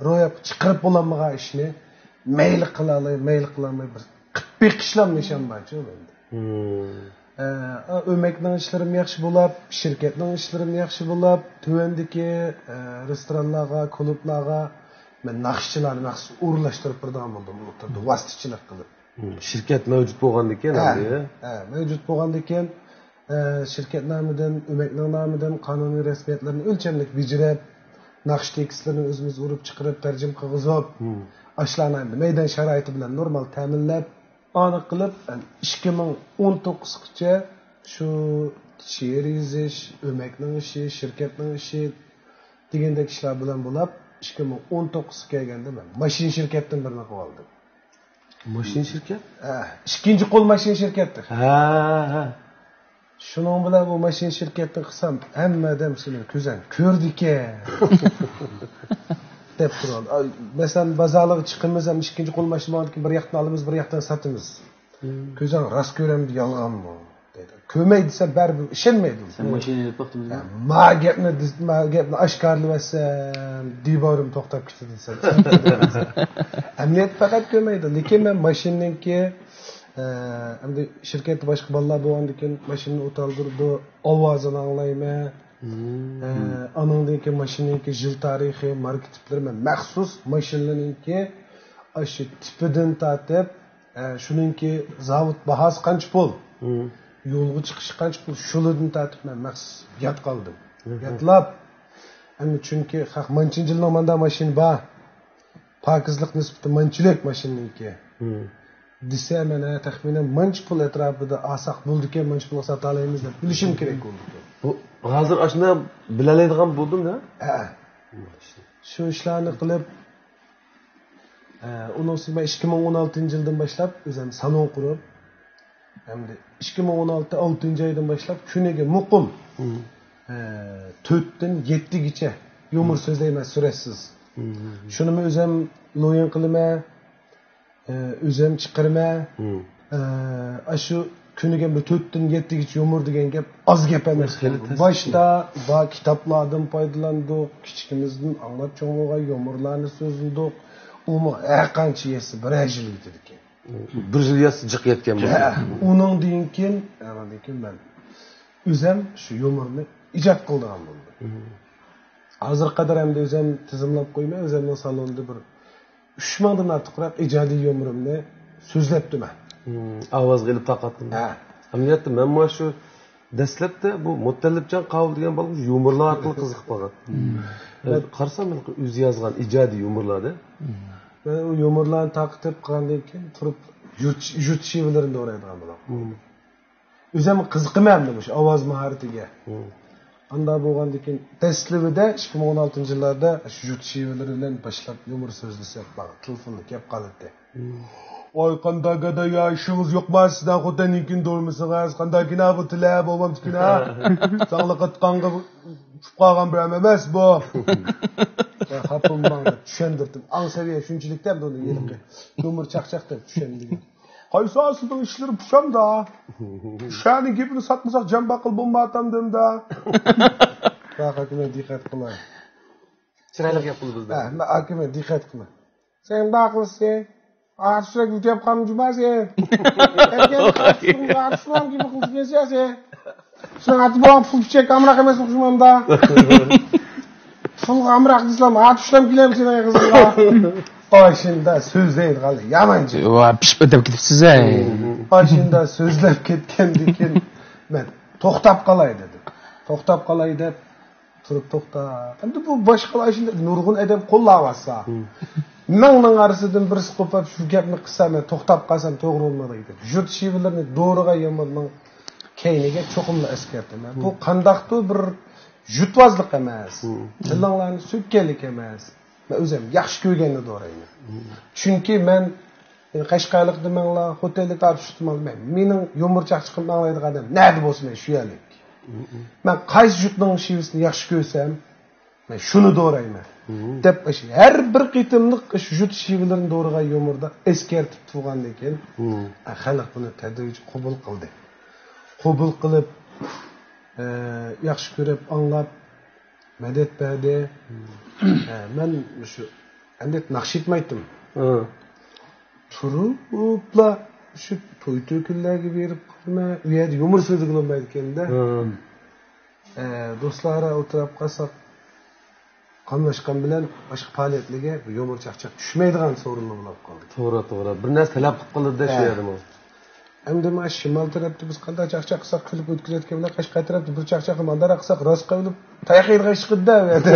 روياپقا چىقىرىپ بولالمىغان ئىشنى مەيلى قىلالاي، مەيلى قىلالماي بىر قىپ بېقىشلام نىشان بارچۇ مەندە. ئە، ئۆمەكنىڭ ئىشلىرىمۇ ياخشى بولاپ، شىركەتنىڭ ئىشلىرىمۇ ياخشى بولاپ، تۆۋەندىكى، ئە، رېستورانلارغا، كۇلۇبلارغا مەن ناخشىچىلارنى مەخسۇس ئورۇنلاشتۇرۇپ بېرىدىغان بولدۇم، ئوتتۇرىدا ۋاسىتىچىلىك قىلىپ. شىركەت مەۋجۇت بولغاندىكىن ھە، ئەمدى. ھە، مەۋجۇت بولغاندىكىن، ئە، شىركەت نامىدىن، ئۆمەكنىڭ نامىدىن قانۇنىي رەسمىيەتلەرنى ئۆلچەملىك بېجىرىپ، ناخشا تېكىستلىرىنى ئۆزىمىز ئۇرۇپ چىقىرىپ، تەرجىمە قىلغۇزۇپ، ئاشۇلارنى ئەمدى مەيدان شارائىتى بىلەن نورمال تەمىنلەپ، ئانا قىلىپ، ئىككى مىڭ ئون توققۇزغىچە شۇ شېئىر يېزىش، ئۆمەكنىڭ ئىشى، شىركەتنىڭ ئىشى دېگەندەك ئىشلار بىلەن بولاپ، ئىككى مىڭ ئون توققۇزغا كەلگەندە مەن ماشىنا شىركەتتىن بىرنى قىلىۋالدىم. ماشىنا شىركەت؟ ھە، ئىككىنچى قول ماشىنا شىركەتتە. ھە، ھە. شۇنىڭ بىلەن بۇ ماشىنا شىركەتنى قىلسام، ھەممە ئادەم سېنىڭ كۆزۈڭ كۆردىكەن دەپ تۇرىدۇ. ئا، مەسىلەن، بازارلارغا چىقىمىز ھەم ئىككىنچى قول ماشىنا باركەن، بىر ياقتىن ئالىمىز، بىر ياقتىن ساتىمىز. كۆزۈڭ راست كۆرەمدۇ، يالغانمۇ؟ دەيدۇ. كۆرمەي دېسە، بەرىبىر ئىشەنمەيدۇ. سەن ماشىنا ئېلىپ باقتىڭمۇ؟ ھە، ما گەپنى، ما گەپنى ئاشكارىلىۋەتسەم، دىۋارىم توختاپ كېتىدۇ دېسەم. ئەمەلىيەتتە پەقەت كۆرمەيدۇ. لېكىن مەن ماشىنىنىڭكى، ئە، ئەمدى شىركەتتە باشقا بالىلار بولغاندىكىن، ماشىنىنى ئوتالدۇرىدۇ، ئاۋازىنى ئاڭلايمەن. ئە، ئانىڭدىن كېيىن ماشىنىنىڭكى يىل تارىخى، ماركا تىپلىرى، مەن مەخسۇس ماشىنىنىڭكى ئاشۇ تىپىدىن تارتىپ، ئە، شۇنىڭكى زاۋۇت باھاسى قانچە پۇل؟ يولغا چىقىشى قانچە پۇل؟ شۇلىدىن تارتىپ مەن مەخسۇس يادقا ئالدىم. يادلاپ، ئەمدى چۈنكى خەق مانچىنچە يىلنىڭ ماندا ماشىنا بار. پاكىزلىق نىسبىتى مانچىلىك ماشىنىنىڭكى. دېسە، مەن، ھە، تەخمىنەن مانچە پۇل ئەتراپىدا ئالساق بولىدىكەن، مانچە پۇلغا ساتالايمىز دەپ بىلىشىم كېرەك بولىدىكەن. بۇ ھازىر ئاشۇنداق بىلەلەيدىغان بولدۇم، ھە؟ ھە. شۇ ئىشلارنى قىلىپ، ئە، ئۇنىڭ ئۈستىگە مەن ئىككى مىڭ ئون ئالتىنچى يىلدىن باشلاپ ئۆزۈم سالون قۇرۇپ، ئەمدى ئىككى مىڭ ئون ئالتە ئالتىنچى ئايدىن باشلاپ كۈنىگە مۇقىم، ئە، تۆتتىن يەتتىگىچە يۇمۇر سۆزلەيمەن سۈرەتسىز. شۇنىمۇ ئۆزۈم لويىن قىلىمەن، ئە، ئۆزۈم چىقىرىمەن. ئە، ئاشۇ كۈنىگە بىر تۆتتىن يەتتىگىچە يۇمۇر دېگەن گەپ ئاز گەپ ئەمەس. باشتا بار كىتابلاردىن پايدىلاندۇق، كىچىكىمىزدىن ئاڭلاپ چوڭ بولغان يۇمۇرلارنى سۆزلىدۇق. ئۇمۇ ھەر قانچە يەتسە بىرەر يىل يېتىدىكەن. بىر يىل ياتسا جىق يەتكەن بولىدۇ. ھە، ئۇنىڭدىن كېيىن، ئاندىن كېيىن مەن ئۆزەم شۇ يۇمۇرنى ئىجاد قىلىدىغان بولدۇم. ھازىرغا قەدەر ئەمدى ئۆزەم تىزىملاپ قويماي، ئۆزەمنىڭ سالونىدا بىر ئۈچ مىڭدىن ئارتۇقراق ئىجادىي يۇمۇرۇمنى سۆزلەپتىمەن. ئاۋازغا ئېلىپ تارقاتتىم. ھە. ئەمەلىيەتتە مەن مانا شۇ دەسلەپتە بۇ مۇتەللىپجان قاۋۇل دېگەن بالا يۇمۇرلار ئارقىلىق قىزىقىپ قالغان. مەن قارىسام، ھېلىقى ئۆزى يازغان ئىجادىي يۇمۇرلار-دە. مەن ئۇ يۇمۇرلارنى تارقىتىپ قىلغاندىن كېيىن تۇرۇپ يۇرت، يۇرت شېۋىلىرىنى دورايدىغان بولغان. ئۆزۈم قىزىقىمەن ئەمدى مۇشۇ ئاۋاز ماھارىتىگە. ئانداق بولغاندىن كېيىن دەسلىۋىدە ئىككى مىڭ ئون ئالتىنچى يىللاردا شۇ يۇرت شېۋىلىرى بىلەن باشلاپ يۇمۇر سۆزلىسەك، ماڭا تېلېفوندا كەپ قالاتتى. ۋاي، قانداق گادايا، ئىشىڭىز يوقما سىزنىڭ خوتەننىڭكىنى دورىمىسىڭىز؟ قانداكىنا بۇ تىلە بولمامتىكىنا؟ ساڭلىق ئاتقانغا چۈشۈپ قالغان بىر ئەمەس بۇ. ۋاي، خاپا بولماڭ دەپ چۈشەندۈردۈم. ئاڭ سەۋىيە شۇنچىلىك دەپ بۇنى ھېلىقى يۇمۇر چاقچاق دەپ چۈشەندۈرگەن. قايسى سىزنىڭ ئىشلىرى پۇشامدا؟ شۇنىڭ گېپىنى ساتمىساق جان باققىلى بولمايۋاتامدۇ ئەمدى. ۋاي، ھاكىمەن دىققەت قىلاي. چىرايلىق گەپ قىلدى بىزدە. ھە، مەن ھاكىمەن دىققەت قىلىمەن. سەن بار قىلسەن. ئارتۇشراق يۈتۈپ قالمىجۇما سەن؟ ئەركەن ئارتۇشلام گېپى قىلسىكەنسەن سەن. سېنىڭ ئاتى بولغان پۇل پىچەك ئامراق ئەمەسمۇ شۇماندا؟ پۇلغا ئامراق دېسىلەم، ئارتۇشلام كېلەم سېنىڭ ئېغىزىڭغا. ئاشۇندا سۆزلەيدىغان يامانچى. ۋا، پىشىپ ئۆتۈپ كېتىپسىز ھەي. ئاشۇندا سۆزلەپ كەتكەندىن كېيىن مەن توختاپ قالاي دېدىم. توختاپ قالاي دەپ تۇرۇپ توختا. ئەمدى بۇ باشقىلار ئىچىدە نۇرغۇن ئادەم قوللاۋاتسا، مىڭنىڭ ئارىسىدىن بىرسى قوپۇپ شۇ گەپنى قىلسا، مەن توختاپ قالسام توغرا بولمىدى دەيدۇ. يۇرت شېۋىلىرىنى دورىغا يامۇرنىڭ كەينىگە چوقۇملا ئەسكەرتىمەن. بۇ قانداقتۇر بىر يۇتۋازلىق ئەمەس، تىلىڭلارنى سۆككەنلىك ئەمەس. مەن ئۆزۈم ياخشى كۆرگەننى دورايمەن. چۈنكى مەن، مېنى قەشقەرلىق دېمەڭلار، خوتەنلىك تارتىشىپ تۇرماڭلار. مەن، مېنىڭ يۇمۇر چاقچىقىم ئاڭلايدىغان ئادەم نەدە بولسا مەن شۇ يەرلىك. مەن قايسى يۇرتنىڭ شېۋىسىنى ياخشى كۆرسەم، مەن شۇنى دورايمەن. دەپ ئاشۇ ھەر بىر قېتىملىق شۇ يۇرت شېۋىلىرىنى دورىغان يۇمۇردا ئەسكەرتىپ تۇرغاندىن كېيىن، خەلق بۇنى تەدرىجىي قوبۇل قىلدى. قوبۇل قىلىپ، ئە، ياخشى كۆرۈپ ئاڭلاپ، مەدەت بەردى. ھە، مەن شۇ ئەمدى ناخشا ئېيتمايتتىم. تۇرۇپلا شۇ توي تۆكۈنلەرگە بېرىپ قالىمەن. ئۇ يەردە يۇمۇر سۆزلىگىلى بولمايدىكەن-دە. ئە، دوستلار ئولتۇراپ قالساق، قاملاشقان بىلەن باشقا پائالىيەتلەرگە بۇ يۇمۇر چاقچاق چۈشمەيدىغان سورۇنلار بولۇپ قالدى. توغرا، توغرا. بىر نەرسە تەلەپ قىلىپ قالىدۇ شۇ يەردىمۇ. ئەمدى ما شىمال تەرەپتە بىز قانداق چاقچاق قىلساق كۈلۈپ ئۆتكۈزەتتۇق، بىلەن قەشقەر تەرەپتە بىر چاقچاق قىلىپ مانداق قىلساق راست قىلىپ تاياق يەيدىغان ئىش چىقىدىدا ئۇ يەردە.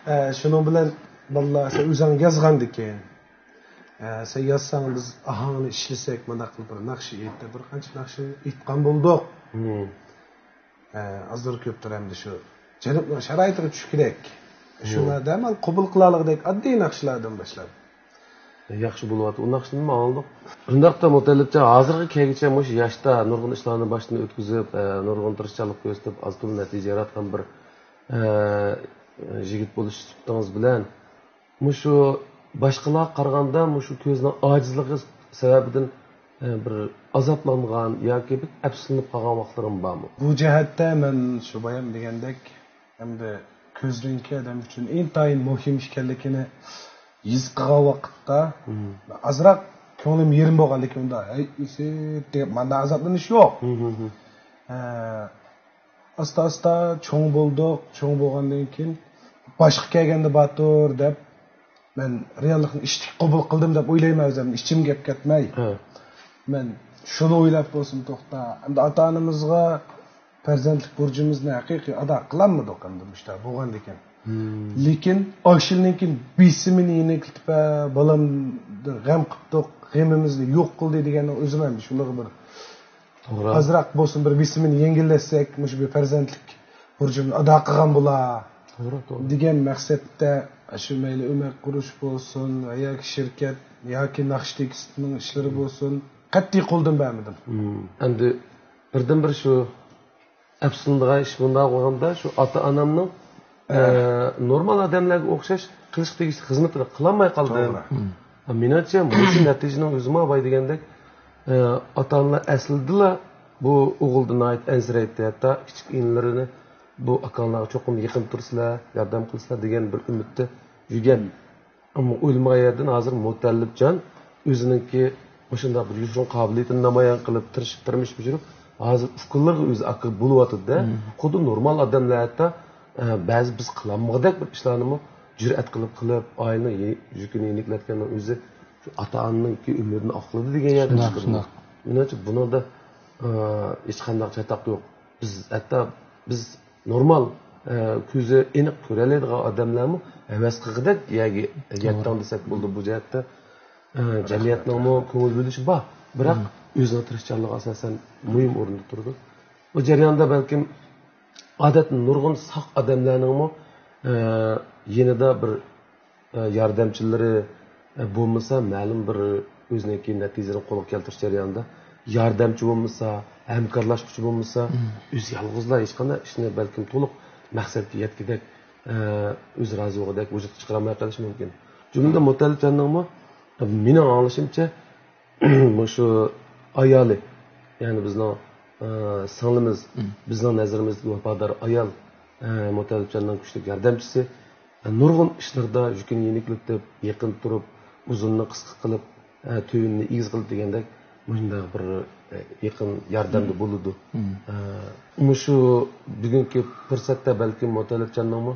ئە، شۇنىڭ بىلەن بالىلار، سەن ئۆزۈڭ يازغاندىكىن، ئە، سەن يازساڭ بىز ئاھاڭنى ئىشلىسەك، مانداق قىلىپ بىر ناخشا ئېيت دەپ بىر قانچە ناخشا ئېيتقان بولدۇق. ئە، ئازدۇر كۆپتۇر ئەمدى شۇ جەنۇبنىڭ شارائىتىغا چۈشكۈدەك، شۇڭا دەمال قوبۇل قىلالىغۇدەك ئاددىي ناخشىلاردىن باشلاپ. ياخشى بولۇۋاتىدۇ. ئۇ ناخشىنىمۇ ئاڭلىدۇق. شۇنداقتا مۇتەللىپجان، ھازىرغا كەلگۈچە مۇشۇ ياشتا نۇرغۇن ئىشلارنى باشتىن ئۆتكۈزۈپ، ئە، نۇرغۇن تىرىشچانلىق كۆرسىتىپ، ئاز تولا نەتىجە ياراتقان بىر، ئە، يىگىت بولۇش سۈپىتىڭىز بىلەن، مۇشۇ باشقىلارغا قارىغاندا مۇشۇ كۆزىنىڭ ئاجىزلىقى سەۋەبىدىن، ئە، بىر ئازابلانغان ياكى بىر ئەپسۇسلىنىپ قالغان ۋاقىتلىرىڭ بارمۇ؟ بۇ جەھەتتە مەن شۇ بايام دېگەندەك، ئەمدى كۆزنىڭكى ئادەم ئۈچۈن ئىنتايىن مۇھىم ئىكەنلىكىنى ھېس قىلغان ۋاقىتتا، ئازراق كۆڭلۈم يېرىم بولغاندىكىن ئۇندا، ھەي، ئىسىت دەپ مانداق ئازابلىنىش يوق. ئە، ئاستا-ئاستا چوڭ بولدۇق، چوڭ بولغاندىن كېيىن باشقا كەلگەندە باتۇر دەپ، مەن رېئاللىقنى ئىچتىك قوبۇل قىلدىم دەپ ئويلايمەن ئۆزۈمنى، ئىچىمگە گەپ كەتمەي. مەن شۇنى ئويلاپ بولسۇن توختا. ئەمدى ئاتا-ئانىمىزغا پەرزەنتلىك بۇرچىمىزنى ھەقىقىي ئادا قىلالمىدۇق ئەمدى مۇشۇنداق بولغاندىكىن. لېكىن ئاشۇنىڭكى بېسىمىنى يېنىكلىتىپ، ھە، بالامدىن غەم قىپتۇق، غېمىمىزنى يوق قىلدى دېگەننىڭ ئۆزىمۇ ئەمدى شۇلارغا بىر توغرا. ئازراق بولسۇن بىر بېسىمىنى يەڭگىللەتسەك، مۇشۇ بىر پەرزەنتلىك بۇرچۇمنى ئادا قىلغان بولا توغرا، توغرا. دېگەن مەقسەتتە، شۇ مەيلى ئۆمەك قۇرۇش بولسۇن، ياكى شىركەت، ياكى ناخشا تېكىستىنىڭ ئىشلىرى بولسۇن، قەتئىي قولدىن بەرمىدىم. ئەمدى بىردىنبىر شۇ ئەپسۇسلىنىدىغان ئىش مۇنداق بولغاندا، شۇ ئاتا-ئانامنىڭ، ئە، نورمال ئادەملەرگە ئوخشاش قىلىشقا تېگىشلىك خىزمىتىنى قىلالماي قالدىم. توغرا. مېنىڭچە، مۇشۇ نەتىجىنىڭ ئۆزىمۇ باي دېگەندەك، ئە، ئاتا-ئانىلار ئەسلىدىلا بۇ ئوغۇلدىن ناھايىتى ئەنسىرەيتتى. ھەتتا كىچىك ئىنىلىرىنى بۇ ئاكاڭلارغا چوقۇم يېقىن تۇرسىلەر، ياردەم قىلسىلەر دېگەن بىر ئۈمىدتە يۈرگەن. ئەمما ئويلىمىغان يەردىن ھازىر مۇتەللىپجان ئۆزىنىڭكى مۇشۇنداق بىر يوشۇرۇن قابىلىيىتىنى نامايان قىلىپ، تىرىشىپ، تىرمىشىپ يۈرۈپ، ھازىر ئۇكىلىرىغا ئۆزى ئاكا بولۇۋاتىدۇ-دە. خۇددى نورمال ئادەملەر ھەتتا، ئە، بەزى بىز قىلالمىغۇدەك بىر ئىشلارنىمۇ جۈرئەت قىلىپ قىلىپ، ئائىلىنىڭ يۈ-، يۈكىنى يېنىكلەتكەننىڭ ئۆزى شۇ ئاتا-ئانىنىڭكى ئۈمىدىنى ئاقلىدى دېگەن يەردىن شۇنداق، چىقىدۇ. شۇنداق. مېنىڭچە بۇنىڭدا، ئە، ھېچقانداق چاتاق يوق. بىز ھەتتا بىز نورمال، ئە، كۆزى ئېنىق كۆرەلەيدىغان ئادەملەرمۇ ھەۋەس قىلغۇدەك يەرگە يەتتىڭ دېسەك بولىدۇ بۇ جەھەتتە. ئە، جەمئىيەتنىڭمۇ كۆڭۈل بۆلۈشى بار، بىراق ئۆزىنىڭ تىرىشچانلىقى ئاساسەن مۇھىم ئورۇندا تۇرىدۇ. بۇ جەرياندا بەلكىم ئادەتتە نۇرغۇن ساق ئادەملەرنىڭمۇ، ئە، يېنىدا بىر ئە، ياردەمچىلىرى، ئە، بولمىسا، مەلۇم بىر ئۆزىنىڭكى نەتىجىلىرىنى قولغا كەلتۈرۈش جەريانىدا ياردەمچى بولمىسا، ھەمكارلاشقۇچى بولمىسا، ئۆزى يالغۇزلا ھېچقانداق ئىشنى بەلكىم تولۇق مەقسەتكە يەتكۈدەك، ئە، ئۆزى رازى بولغۇدەك ۋۇجۇدقا چىقىرالماي قېلىشى مۇمكىن. جۈملىدىن مۇتەللىپجاننىڭمۇ، ئە، مېنىڭ ئاڭلىشىمچە، مۇشۇ ئايالى، يەنى بىزنىڭ، ئە، سىڭلىمىز، بىزنىڭ نەزىرىمىزدىكى ۋاپادار ئايال، ئە، مۇتەللىپجاننىڭ كۈچلۈك ياردەمچىسى. نۇرغۇن ئىشلاردا يۈكىنى يېنىكلىتىپ، يېقىن تۇرۇپ، ئۇزۇننى قىسقا قىلىپ، ئە، تۆۋىنىنى ئېگىز قىلىپ دېگەندەك مۇشۇنداق بىر، ئە، يېقىن ياردەمدە بولىدۇ. ئە، مۇشۇ بۈگۈنكى پۇرسەتتە بەلكىم مۇتەللىپجاننىڭمۇ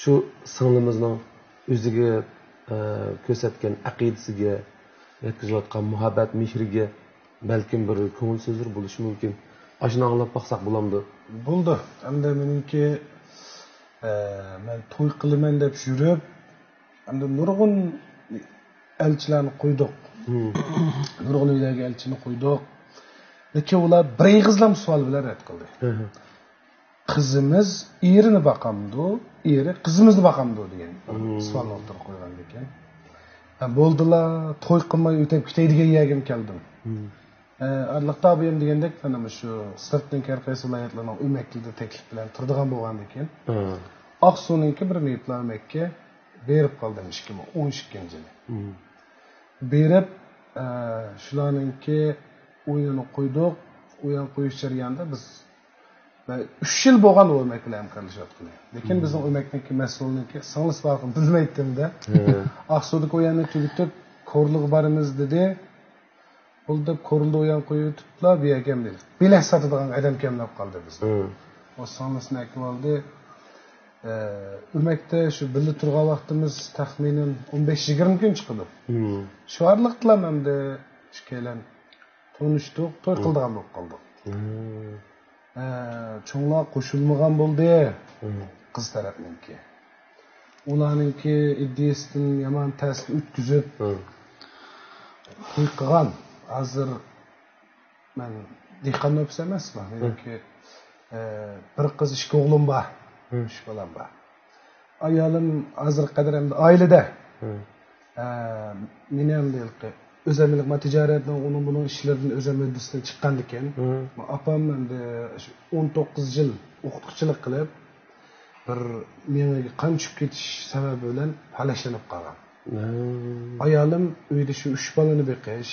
شۇ سىڭلىمىزنىڭ ئۆزىگە، ئە، كۆرسەتكەن ئەقىدىسىگە، يەتكۈزۈۋاتقان مۇھەببەت مېھرىگە بەلكىم بىر كۆڭۈل سۆزلىرى بولۇشى مۇمكىن. ئاشۇنى ئاڭلاپ باقساق بولامدۇ؟ بولىدۇ. ئەمدى مېنىڭكى ئە، مەن توي قىلىمەن دەپ يۈرۈپ، ئەمدى نۇرغۇن ئەلچىلەرنى قويدۇق. نۇرغۇن ئۆيلەرگە ئەلچىنى قويدۇق. لېكىن ئۇلار بىر ئېغىزلام سوئال بىلەن رەت قىلدى. قىزىمىز ئېرىنى باقامدۇ، ئېرى قىزىمىزنى باقامدۇ دېگەن سوئالنى ئوتتۇرىغا قويغان ئىكەن. ھە، بولدىلا، توي قىلماي ئۆتەپ كېتەي دېگەن يەرگىمۇ كەلدىم. ئە، ئارىلىقتا ئابايام دېگەندەك، مانا شۇ سىرتنىڭ ھەر قايسى ۋىلايەتلەرنىڭ ئۆمەكلىرىدە تەكلىپ بىلەن تۇرىدىغان بولغاندىكىن، ئاقسۇنىڭكى بىر مېيىپلار ئۆمەككە بېرىپ قالدىم ئىككى مىڭ ئون ئىككىنچى يىلى. بېرىپ، ئە، شۇلارنىڭكى ئويۇنىنى قويدۇق. ئويۇن قويۇش جەريانىدا بىز، مەن ئۈچ يىل بولغان ئۇ ئۆمەك بىلەن ھەمكارلىشىۋاتقىلى. لېكىن بىزنىڭ ئۆمەكنىڭكى مەسئۇلىنىڭكى سىڭلىسى بارلىقىنى بىلمەيتتىم-دە. ئاقسۇدىكى ئويۇننى تۈگىتىپ، كورلىغا بارىمىز دېدى. بولدى دەپ كورلىدا ئويۇن قويۇۋېتىپلا، بۇ يەرگە ئەمدى بېلەت ساتىدىغان ئادەم كەملەپ قالدى بىزدە. ئۇ سىڭلىسىنى ئەكىۋالدى. ئە، ئۆمەكتە شۇ بىللە تۇرغان ۋاقتىمىز تەخمىنەن ئون بەش يىگىرمە كۈن چىقىدۇ. شۇ ئارىلىقتىلا ئەمدى ئىككىيلەن تونۇشتۇق، توي قىلىدىغان بولۇپ قالدۇق. ئە، چوڭلار قوشۇلمىغان بولدى، قىز تەرەپنىڭكى. ئۇلارنىڭكى ئىدىيەسىدىن يامان تەسىر ئۆتكۈزۈپ، توي قىلغان. ھازىر مەن دېھقان نوپۇس ئەمەسمۇ؟ مېنىڭكى، ئە، بىر قىز، ئىككى ئوغلۇم بار. ئۈچ بالام بار. ئايالىم ھازىرغا قەدەر ئەمدى ئائىلىدە. ئە، مېنى ئەمدى ھېلىقى ئۆزەملىك ما تىجارەتنىڭ، ئۇنىڭ بۇنىڭ ئىشلىرىدىن ئۆزەم ھۆددىسىدىن چىققاندىكىن، ئاپام ئەمدى شۇ ئون توققۇز يىل ئوقۇتقۇچىلىق قىلىپ، بىر مېڭىگە قان چۈشۈپ كېتىش سەۋەبى بىلەن پالەچلىنىپ قالغان. ئايالىم ئۆيدە شۇ ئۈچ بالىنى بېقىش،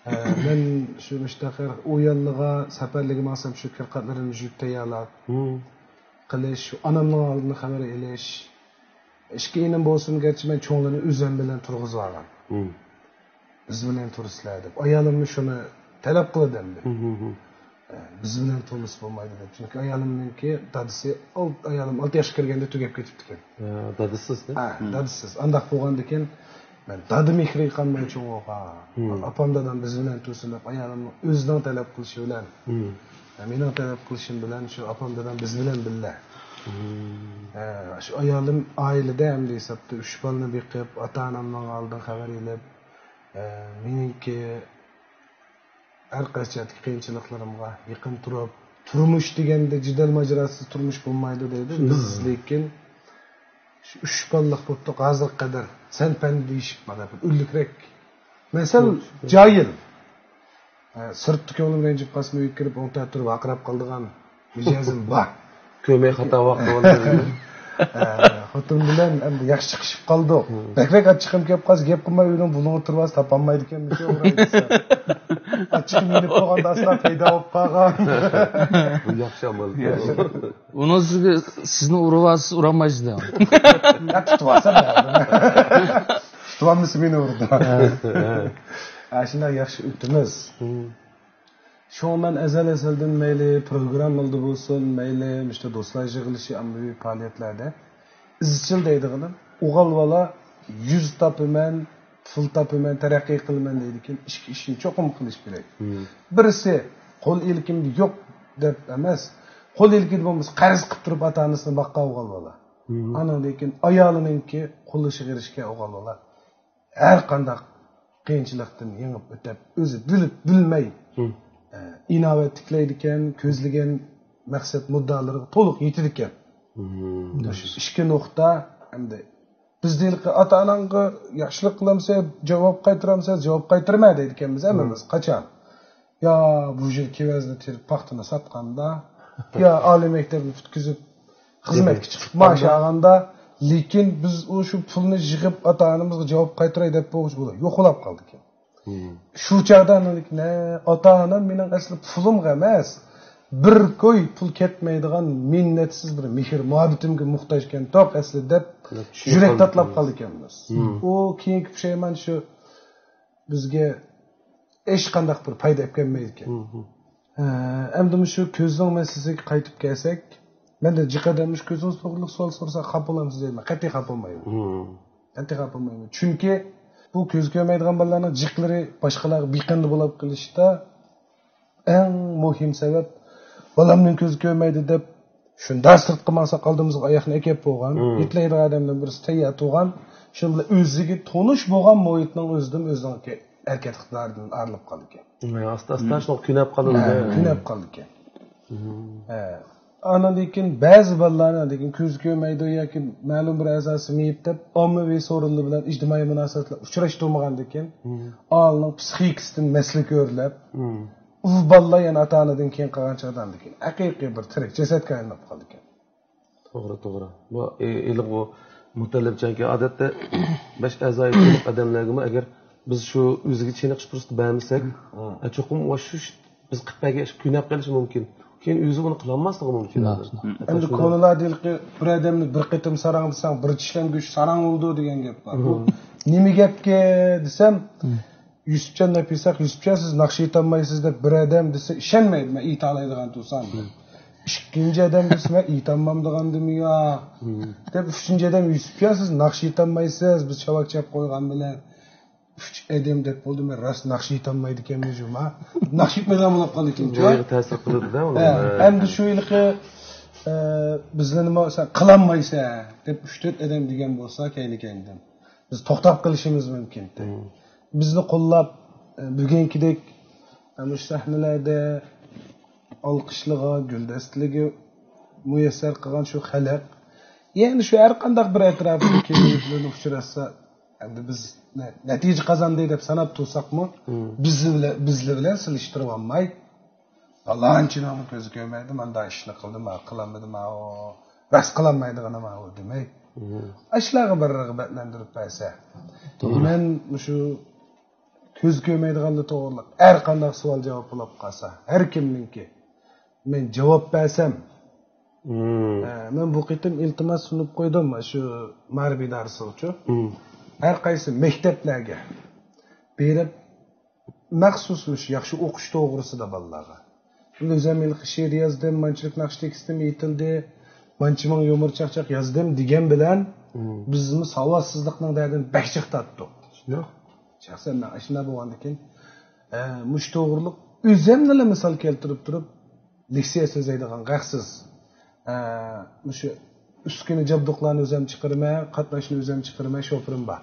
ئە، مەن شۇ مۇشتاق ئۇ يانلىغا سەپەرلىككە ماڭسام، شۇ كىر-قاتلىرىمنى يۇيۇپ تەييارلاپ قىلىش، شۇ ئانامنىڭ ھالىدىن خەۋەر ئېلىش. ئىككى ئىنىم بولسىمۇ، گەرچە مەن چوڭلىرىنى ئۆزۈم بىلەن تۇرغۇزۇۋالغان. بىز بىلەن تۇرىسىلەر دەپ. ئايالىممۇ شۇنى تەلەپ قىلىدۇ ئەمدى. ئە، بىز بىلەن تۇرمىسا بولمايدۇ دەپ. چۈنكى ئايالىمنىڭكى دادىسى، ئايالىم ئالتە ياشقا كىرگەندە تۈگەپ كېتىپتىكەن. ئە، دادىسىز دە؟ ھە، دادىسىز. ئانداق بولغاندىكىن، مەن دادا مېھرىگە قانماي چوڭ بولغان. ئاپام دادام بىز بىلەن تۇرسۇن دەپ، ئايالىمنىڭ ئۆزىنىڭ تەلەپ قىلىشى بىلەن، ھە، مېنىڭ تەلەپ قىلىشىم بىلەن شۇ ئاپام دادام بىز بىلەن بىللە. ھە، شۇ ئايالىم ئائىلىدە ئەمدى ھېسابتا ئۈچ بالىنى بېقىپ، ئاتا-ئانامنىڭ ھالىدىن خەۋەر ئېلىپ، ھە، مېنىڭكى ھەر قايسى جەھەتتىكى قىيىنچىلىقلىرىمغا يېقىن تۇرۇپ، تۇرمۇش دېگەندە جېدەل ماجىراسىز تۇرمۇش بولمايدۇ دەيدۇ. بىز لېكىن شۇ ئۈچ بالىلىق بوپتۇق، ھازىرغا قەدەر سەن پەن دېيىشىپ، مانا بىر ئۈنلۈكرەك. مەن سەل جاھىل. ھە، سىرتتا كۆڭلۈم رەنجىپ قالسىمۇ، ئۆيگە كىرىپ ئوڭ تەتۈر ۋارقىراپ قالىدىغان مىجەزىم بار. كۆرمەي خاتا ۋاقىت بولدى. ھە، خوتۇن بىلەن ئەمدى ياخشى چىقىشىپ قالدۇق. بەكرەك ئاچچىقىم كېلىپ قالسا، گەپ قىلماي ئۆينىڭ بۇلۇڭىغا تۇرۇۋالسا تاپالمايدىكەنمىز. ئاچچىقىم يېنىپ قالغاندا ئاستا پەيدا بولۇپ قالغان. بۇ ياخشى ئامال. ئۇنىڭ سىزگە، سىزنى ئۇرۇۋالسا ئۇرالمايسىز دەڭ. يا، تۇتۇۋالسام يا. تۇتۇۋالمىسا مېنى ئۇرىدۇ. ھە، شۇنداق ياخشى ئۆتىمىز. شۇڭا مەن ئەزەل-ئەزەلدىن مەيلى پروگراممىلاردا بولسۇن، مەيلى مۇشۇ دوستلار يىغىلىشى، ئاممىۋى پائالىيەتلەردە ئىزچىل دەيدىغىنىم، ئوغۇل بالا يۈز تاپىمەن، پۇل تاپىمەن، تەرەققىي قىلىمەن دەيدىكەن، ئىككى ئىشنى چوقۇم قىلىش كېرەك. بىرسى قول ئىلكىمدە يوق دەپ ئەمەس، قول ئىلكىدە بولمىسا قەرز قىلىپ تۇرۇپ ئاتا-ئانىسىنى باققان ئوغۇل بالا. ئانىڭدىن كېيىن ئايالىنىڭكى قوللىشىغا ئېرىشكەن ئوغۇل بالا. ھەر قانداق قىيىنچىلىقتىن يېڭىپ ئۆتۈپ، ئۆزى بىلىپ بىلمەي، ئە، ئىناۋەت تىكلەيدىكەن، كۆزلىگەن مەقسەت مۇددىئالىرىغا تولۇق يېتىدىكەن. مۇشۇ ئىككى نۇقتا ئەمدى بىز دېيىلقى ئاتا-ئاناڭغا ياخشىلىق قىلامسەن، جاۋاب قايتۇرامسەن، جاۋاب قايتۇرما دەيدىكەنمىز ھەممىمىز. قاچان؟ يا بۇ يىل كېۋەزنى تېرىپ پاختىنى ساتقاندا، يا ئالىي مەكتەپنى پۈتكۈزۈپ خىزمەتكە چىقىپ مائاش ئالغاندا، لېكىن بىز ئۇ شۇ پۇلنى يىغىپ ئاتا-ئانىمىزغا جاۋاب قايتۇراي دەپ بولغۇچە بۇلار يوقىلاپ قالدىكەن. شۇ چاغدا ئاتا-ئانام مېنىڭ ئەسلى پۇلۇمغا ئەمەس، بىر كوي پۇل كەتمەيدىغان مىننەتسىز بىر مېھىر مۇھەببىتىمگە موھتاجكەنتۇق ئەسلى دەپ يۈرەك تاتلاپ قالدىكەنمىز. ئۇ كېيىنكى پۇشايمان شۇ بىزگە ھېچقانداق بىر پايدا ئەپ كەلمەيدىكەن. ھە، ئەمدى مۇشۇ كۆزنىڭ مەسىلىسىگە قايتىپ كەلسەك، مەندىن جىق ئادەم مۇشۇ كۆزىڭىز توغرىلىق سوئال سورىسا خاپا بولامسىز دەيمەن. قەتئىي خاپا بولمايمەن. قەتئىي خاپا بولمايمەن. چۈنكى بۇ كۆزى كۆرمەيدىغان بالىلارنىڭ جىقلىرى باشقىلارغا بېقىندى بولۇپ قېلىشتا ئەڭ مۇھىم سەۋەب، بالامنىڭ كۆزى كۆرمەيدۇ دەپ شۇنداق سىرتقا ماڭساق ئالدىمىزغا ئاياقنى ئەكەپ بولغان، يېتىلەيدىغان ئادەمدىن بىرسى تەييار تۇرغان، شۇ بىلەن ئۆزىگە تونۇش بولغان مۇھىتنىڭ ئۆزىدىن ئۆزىنىڭ ھەرىكەت ئىقتىدارىدىن ئايرىلىپ قالىدىكەن. ئاستا ئاستا شۇنىڭغا كۆنۈپ قالىدۇ. كۆنۈپ قالىدىكەن. ھە. ئاندىن كېيىن بەزى بالىلارنى، لېكىن كۆزى كۆرمەيدۇ ياكى مەلۇم بىر ئەزاسى مېيىپ دەپ ئاممىۋى سورۇنلار بىلەن ئىجتىمائىي مۇناسىۋەتلەر ئۇچراشتۇرمىغاندىكىن، ئاھالىنىڭ پسىخىكىسىدىن مەسىلە كۆرۈلۈپ، ئۇ بالىلار يەنە ئاتا-ئانىدىن كېيىن قالغان چاغدا كېيىن ھەقىقىي بىر تىرىك جەسەتكە ئايلىنىپ قالىدىكەن. توغرا، توغرا. بۇ ھېلىقى بۇ مۇتەللىپچانكى ئادەتتە بەش ئەزايى تولۇق ئادەملەرگىمۇ ئەگەر بىز شۇ ئۆزىگە چېنىقىش پۇرسىتى بەرمىسەك، چوقۇم شۇ بىز قىلىپ بەرگەن ئىشقا كۆنۈپ قېلىشى مۇمكىن. كېيىن ئۆزى ئۇنى قىلالماسلىقى مۇمكىن. ئەمدى كونىلاردا ھېلىقى بىر ئادەمنى بىر قېتىم ساراڭ دېسەڭ، بىر چىشلەم گۆشى ساراڭ بولىدۇ دېگەن گەپ بار. بۇ نېمە گەپكە دېسەم، يۈسۈپجان دەپ يۈرسەك، يۈسۈپجان سىز ناخشا ئېيتالمايسىز دەپ بىر ئادەم دېسە ئىشەنمەيدۇ، مەن ئېيتالايدىغان تۇرسام. ئىككىنچى ئادەم دېسە مەن ئېيتالمامدىغاندىمۇ يوق دەپ، ئۈچىنچى ئادەم يۈسۈپجان سىز ناخشا ئېيتالمايسىز، بىز چاۋاك چاپ قويغان بىلەن ئۈچ ئادەم دەپ بولدى، مەن راست ناخشا ئېيتالمايدىكەنمەن جۇما. ناخشا ئېيتمايدىغان بولۇپ قالدىكەن. تەسىر قىلىدۇ. ئەمدى شۇ ھېلىقى بىزلەرنىمۇ سەن قىلالمايسەن دەپ ئۈچ تۆت ئادەم دېگەن بولسا كەينى كەينىدىن بىز توختاپ قېلىشىمىز مۇمكىن. بىزنى قوللاپ، بۈگۈنكىدەك مۇشۇ سەھنىلەردە ئالقىشلىغان، گۈلدەستىلىگە مۇيەسسەر قىلغان شۇ خەلق، يەنى شۇ ھەر قانداق بىر ئەتراپىدىكى بىلەن ئۇچراشسا، ئەمدى بىز نەتىجە قازاندى دەپ ساناپ تۇرساقمۇ، بىز بىلەن، بىزلەر بىلەن سېلىشتۇرۇۋالماي، پالانچىنىڭ كۆزى كۆرمەيدۇ، مانداق ئىشنى قىلدىم، ھا، قىلالمىدىم، ھا، ئۇ راست قىلالمايدىغىنىم، ھا، ئۇ دېمەي. ئاشۇلارغا بىر رىغبەتلەندۈرۈپ بەرسە. مەن مۇشۇ كۆزى كۆرمەيدىغانلار توغرىلىق ھەر قانداق سوئال جاۋاب بولۇپ قالسا، ھەر كىمنىڭكى، مەن جاۋاب بەرسەم، ئە، مەن بۇ قېتىم ئىلتىماس سۇنۇپ قويدۇم شۇ مائارىپ ئىدارىسىغىچۇ. ھەر قايسى مەكتەپلەرگە بېرىپ، مەخسۇس مۇشۇ ياخشى ئوقۇش توغرىسىدا بالىلارغا. ئۆزۈم ھېلىقى شېئىر يازدىم، مانچىلىك ناخشا تېكىستىم ئېيتىلدى، مانچە مىڭ يۇمۇر چاقچاق يازدىم دېگەن بىلەن بىزمۇ ساۋاتسىزلىقنىڭ دەردىنى بەك جىق تارتتۇق. شۇنداق. شەخسەن مەن ئاشۇنداق بولغاندىكىن، ئە، مۇشۇ توغرۇلۇق ئۆزۈمنىلا مىسال كەلتۈرۈپ تۇرۇپ، لېكسىيە سۆزلەيدىغان ھەقسىز. ئە، مۇشۇ ئۈسكۈنە جابدۇقلارنى ئۆزۈم چىقىرىمەن، قاتناشنى ئۆزۈم چىقىرىمەن، شوپۇرۇم بار.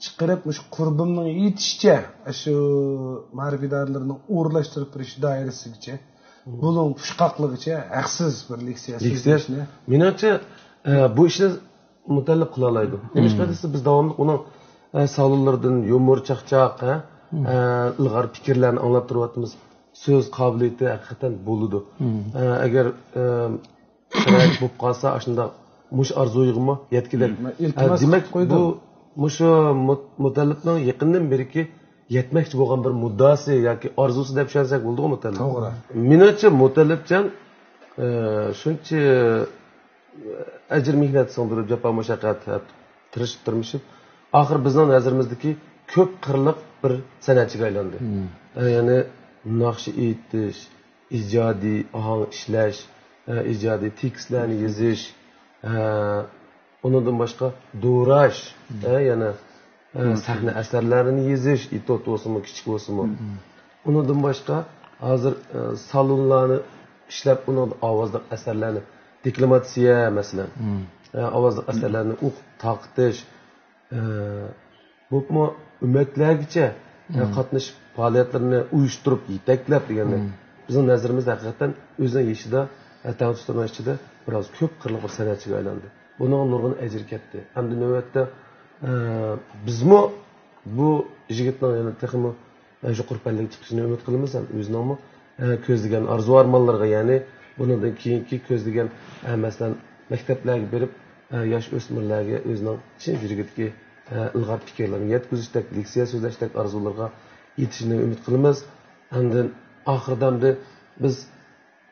چىقىرىپ، مۇشۇ قۇربۇمنىڭ يېتىشىچە، شۇ مائارىپ ئىدارىلىرىنىڭ ئورۇنلاشتۇرۇپ بېرىش دائىرىسىگىچە، بۇلۇڭ پۇشقاقلىقىچە ھەقسىز بىر لېكسىيە سۆزلەشنى. مېنىڭچە، ئە، بۇ ئىشنى مۇتەللىپ قىلالايدۇ. نېمىشقا دېسە، بىز داۋاملىق ئۇنىڭ، ئە، سالونلىرىدىن يۇمۇر چاقچاق، ئە، ئە، ئىلغار پىكىرلەرنى ئاڭلاپ تۇرۇۋاتىمىز. سۆز قابىلىيىتى ھەقىقەتەن بولىدۇ. ئە، ئەگەر، ئە، شارائىت بولۇپ قالسا، ئاشۇنداق مۇشۇ ئارزۇيغىمۇ يەتكۈدەك. ئە، دېمەك، بۇ مۇشۇ مۇت-، مۇتەللىپنىڭ يېقىندىن بېرىكى يەتمەكچى بولغان بىر مۇددىئاسى ياكى ئارزۇسى دەپ چۈشەنسەك بولىدىغۇ مۇتەللىپ. توغرا. مېنىڭچە مۇتەللىپجان، ئە، شۇنچە ئەجىر مېھنەت سىڭدۈرۈپ، جاپا مۇشەققەت، تىرىشىپ تۇرمۇشۇپ، ئاخىر بىزنىڭ نەزىرىمىزدىكى كۆپ قىرلىق بىر سەنئەتچىگە ئايلاندى. ئە، يەنى ناخشا ئېيتىش، ئىجادىي ئاھاڭ ئىشلەش، ئە، ئىجادىي تېكىستلەرنى يېزىش، ئە، ئۇنىڭدىن باشقا دوراش، ئە، يەنە، ئە، سەھنە ئەسەرلەرنى يېزىش، ئېتيۇد بولسىمۇ، كىچىك بولسىمۇ. ئۇنىڭدىن باشقا ھازىر، ئە، سالونلارنى ئىشلەپ، ئۇنىڭدا ئاۋازلىق ئەسەرلەرنى، دېكلاماتسىيە، مەسىلەن، ئە، ئاۋازلىق ئەسەرلەرنى ئوقۇپ تارقىتىش، ئە، بولۇپمۇ ئۈممەتلەرگىچە، ئە، قاتنىشىپ، پائالىيەتلىرىنى ئۇيۇشتۇرۇپ، يېتەكلەپ دېگەندەك، بىزنىڭ نەزىرىمىزدە ھەقىقەتەن ئۆزىنىڭ يېشىدا، ئە، تەڭ تۇتىدىغان ئىچىدە بىراز كۆپ قىرلىق بىر سەنئەتچىگە ئايلاندى. بۇنىڭغا نۇرغۇن ئەجىر كەتتى. ئەمدى نۆۋەتتە، ئە، بىزمۇ بۇ يىگىتنىڭ يەنە تېخىمۇ، ئە، يۇقىرى پەللىگە چىقىشىنى ئۈمىد قىلىمىز ھەم ئۆزىنىڭمۇ، ئە، كۆزلىگەن ئارزۇ ئارمانلىرىغا، يەنى بۇنىڭدىن كېيىنكى كۆزلىگەن، ئە، مەسىلەن، مەكتەپلەرگە بېرىپ، ئە، ياش ئۆسمۈرلەرگە ئۆزىنىڭ چىن يۈرىكىدىكى، ئە، ئىلغار پىكىرلىرىنى يەتكۈزۈشتەك، لېكسىيە سۆزلەشتەك ئارزۇلىرىغا يېتىشىنى ئۈمىد قىلىمىز. ئاندىن ئاخىرىدا ئەمدى بىز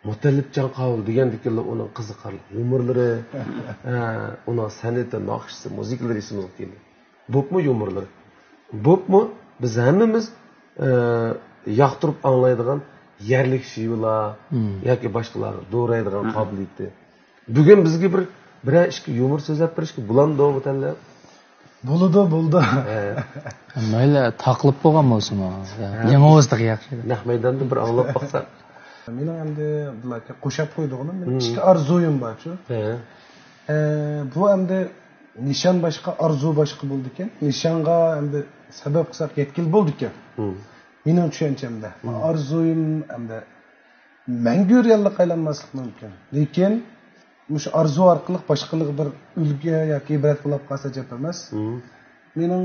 مۇتەللىپجان قاۋۇل دېگەندىكىنلا ئۇنىڭ قىزىقارلىق يۇمۇرلىرى، ئە، ئۇنىڭ سەنئىتى، ناخشىسى، مۇزىكىلىرى ئېسىمىزگە كەلدى. بوپمۇ يۇمۇرلىرى؟ بوپمۇ؟ بىز ھەممىمىز، ئە، ياقتۇرۇپ ئاڭلايدىغان يەرلىك شېۋىلار ياكى باشقىلارغا دورايدىغان قابىلىيىتى. بۈگۈن بىزگە بىر، بىرەر ئىككى يۇمۇر سۆزلەپ بېرىشكە بولامدۇ مۇتەللىپ؟ بولىدۇ، بولىدۇ. مەيلى، تاقىلىپ بولغان بولسىمۇ، يېڭى بولسا ياخشى. نەق مەيداندا بىر ئاڭلاپ باقساق. مېنىڭ ئەمدى بۇلارغا قوشاپ قويىدىغىنىم، مېنىڭ ئىككى ئارزۇيۇم بارچۇ. ھە. ئە، بۇ ئەمدى نىشان باشقا، ئارزۇ باشقا بولىدىكەن. نىشانغا ئەمدى سەۋەب قىلساق يەتكىلى بولىدىكەن. مېنىڭ چۈشەنچەمدە. ئارزۇيۇم ئەمدى مەڭگۈ رېئاللىققا ئايلانماسلىقى مۇمكىن. لېكىن مۇشۇ ئارزۇ ئارقىلىق باشقىلارغا بىر ئۈلگە ياكى ئىبرەت بولاپ قالسا جەپ ئەمەس. مېنىڭ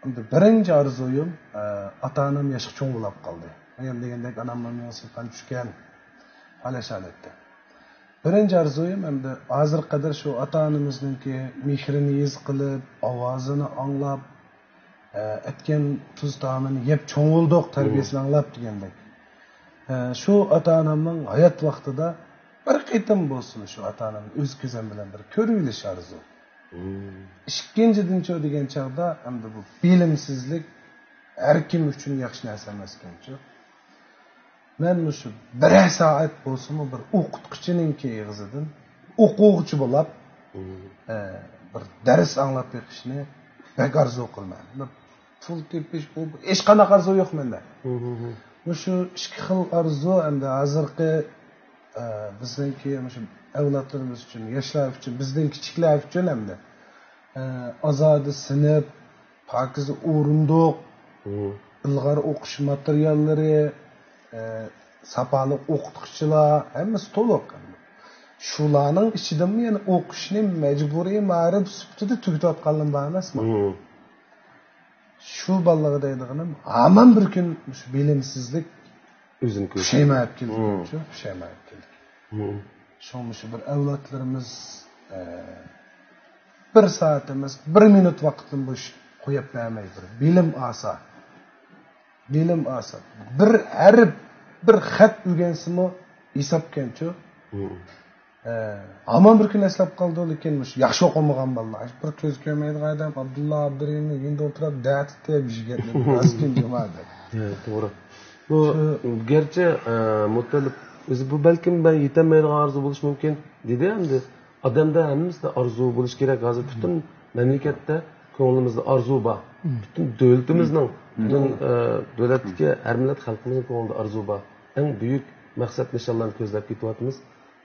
ئەمدى بىرىنچى ئارزۇيۇم، ئە، ئاتا-ئانام ياشقا چوڭ بولاپ قالدى. ھەم دېگەندەك ئاناممۇ مېنىڭ سىرتتىن چۈشكەن، پالەچ ھالەتتە. بىرىنچى ئارزۇيۇم ئەمدى ھازىرغا قەدەر شۇ ئاتا-ئانىمىزنىڭكى مېھرىنى ھېس قىلىپ، ئاۋازىنى ئاڭلاپ، ئە، ئەتكەن تۇز تائامىنى يەپ چوڭ بولدۇق، تەربىيەسىنى ئاڭلاپ دېگەندەك. ئە، شۇ ئاتا-ئانامنىڭ ھايات ۋاقتىدا بىر قېتىم بولسىمۇ شۇ ئاتا-ئانامنى ئۆز كۆزۈم بىلەن بىر كۆرۈۋېلىش ئارزۇ. ئىككىنچىدىنچۇ دېگەن چاغدا ئەمدى بۇ بىلىمسىزلىك ھەر كىم ئۈچۈن ياخشى نەرسە ئەمەسكەنچۇ. مەن مۇشۇ بىرەر سائەت بولسىمۇ بىر ئوقۇتقۇچىنىڭكى ئېغىزىدىن ئوقۇغۇچى بولاپ، ئە، بىر دەرس ئاڭلاپ بېقىشنى بەك ئارزۇ قىلىمەن. بىر پۇل تېپىش، بۇ، بۇ ھېچقانداق ئارزۇ يوق مەندە. مۇشۇ ئىككى خىل ئارزۇ ئەمدى ھازىرقى، ئە، بىزنىڭكى مۇشۇ ئەۋلادلىرىمىز ئۈچۈن، ياشلار ئۈچۈن، بىزدىن كىچىكلەر ئۈچۈن ئەمدى، ئە، ئازادە سىنىپ، پاكىز ئورۇندۇق، ئىلغار ئوقۇش ماتېرىياللىرى، ئە، ساپالىق ئوقۇتقۇچىلار، ھەممىسى تولۇق. شۇلارنىڭ ئىچىدىمۇ يەنە ئوقۇشنى مەجبۇرىي مائارىپ سۈپىتىدە تۈگىتىۋاتقانلىرىمۇ بار ئەمەسمۇ؟ شۇ بالىلارغا دەيدىغىنىم، ھامان بىر كۈن شۇ بىلىمسىزلىك ئۆزىنى كۆرسىتىدۇ. پۇشايمان ئېلىپ كېلىدۇ، شۇ پۇشايمان ئېلىپ كېلىدۇ. شۇڭا مۇشۇ بىر ئەۋلادلىرىمىز، ئە، بىر سائەت ئەمەس، بىر مىنۇت ۋاقىتنى بوش قويۇپ بەرمەي، بىر بىلىم ئالسا، بىلىم ئالسا، بىر ھەرپ، بىر خەت ئۆگەنسىمۇ ھېسابكەنچۇ. ئە، ھامان بىر كۈن ئەسلەپ قالىدۇ، لېكىن مۇشۇ ياخشى ئوقۇمىغان بالىلار. بىر كۆز كۆرمەيدىغان ئادەم ئابدۇللا ئابدۇرېھىمنى يېنىدا ئولتۇرۇپ دەتتى بىر يىگىتنى راست كۈن جۇما دەپ. ھە، توغرا. بۇ شۇ گەرچە، ئە، مۇتەللىپ ئۆزى بۇ بەلكىم مەن يېتەلمەيدىغان ئارزۇ بولۇشى مۇمكىن دېدى ئەمدى. ئادەمدە ھەممىسىدە ئارزۇ بولۇشى كېرەك. ھازىر پۈتۈن مەملىكەتتە كۆڭلىمىزدە ئارزۇ بار. پۈتۈن دۆلىتىمىزنىڭ، پۈتۈن، ئە، دۆلەتتىكى ھەر مىللەت خەلقىمىزنىڭ كۆڭلىدە ئارزۇ بار. ئەڭ بۈيۈك مەقسەت نىشانلارنى كۆزلەپ كېتىۋاتىمىز.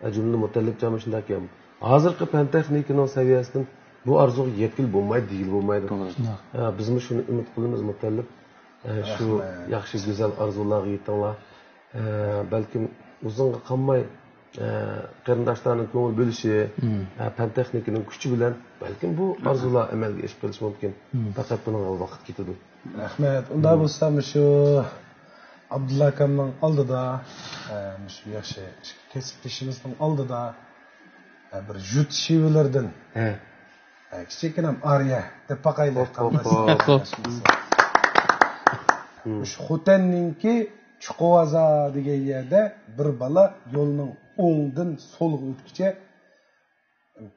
ئە، جۈملىدىن مۇتەللىپجانمۇ شۇنداق ئىكەن. ھازىرقى پەن تېخنىكىنىڭ سەۋىيەسىدىن بۇ ئارزۇغا يەتكىلى بولمايدۇ، دېگىلى بولمايدۇ. توغرا. ئە، بىزمۇ شۇنى ئۈمىد قىلىمىز، مۇتەللىپ. ئە، شۇ رەھمەت. ياخشى، گۈزەل ئارزۇلارغا يېتىڭلار. ئە، بەلكىم ئۇزۇنغا قالماي، ئە، قېرىنداشلارنىڭ كۆڭۈل بۆلۈشى، ئە، پەن تېخنىكىنىڭ كۈچى بىلەن بەلكىم بۇ ئارزۇلار ئەمەلگە ئېشىپ قېلىشى مۇمكىن. پەقەت بۇنىڭغا ۋاقىت كېتىدۇ. رەھمەت. ئۇنداق بولسا مۇشۇ ئابدۇللا ئاكامنىڭ ئالدىدا، ئە، مۇشۇ ياخشى كەسىپدىشىمىزنىڭ ئالدىدا، ئە، بىر جۇت شېۋىلىرىدىن، ھە. ئە، كىچىككىنە ئارىيە دەپ باقايلى. خوپ، خوپ، خوپ. مۇشۇ خوتەننىڭكى چۇقۇۋازا دېگەن يەردە بىر بالا يولنىڭ ئوڭدىن سولغا ئۆتكۈچە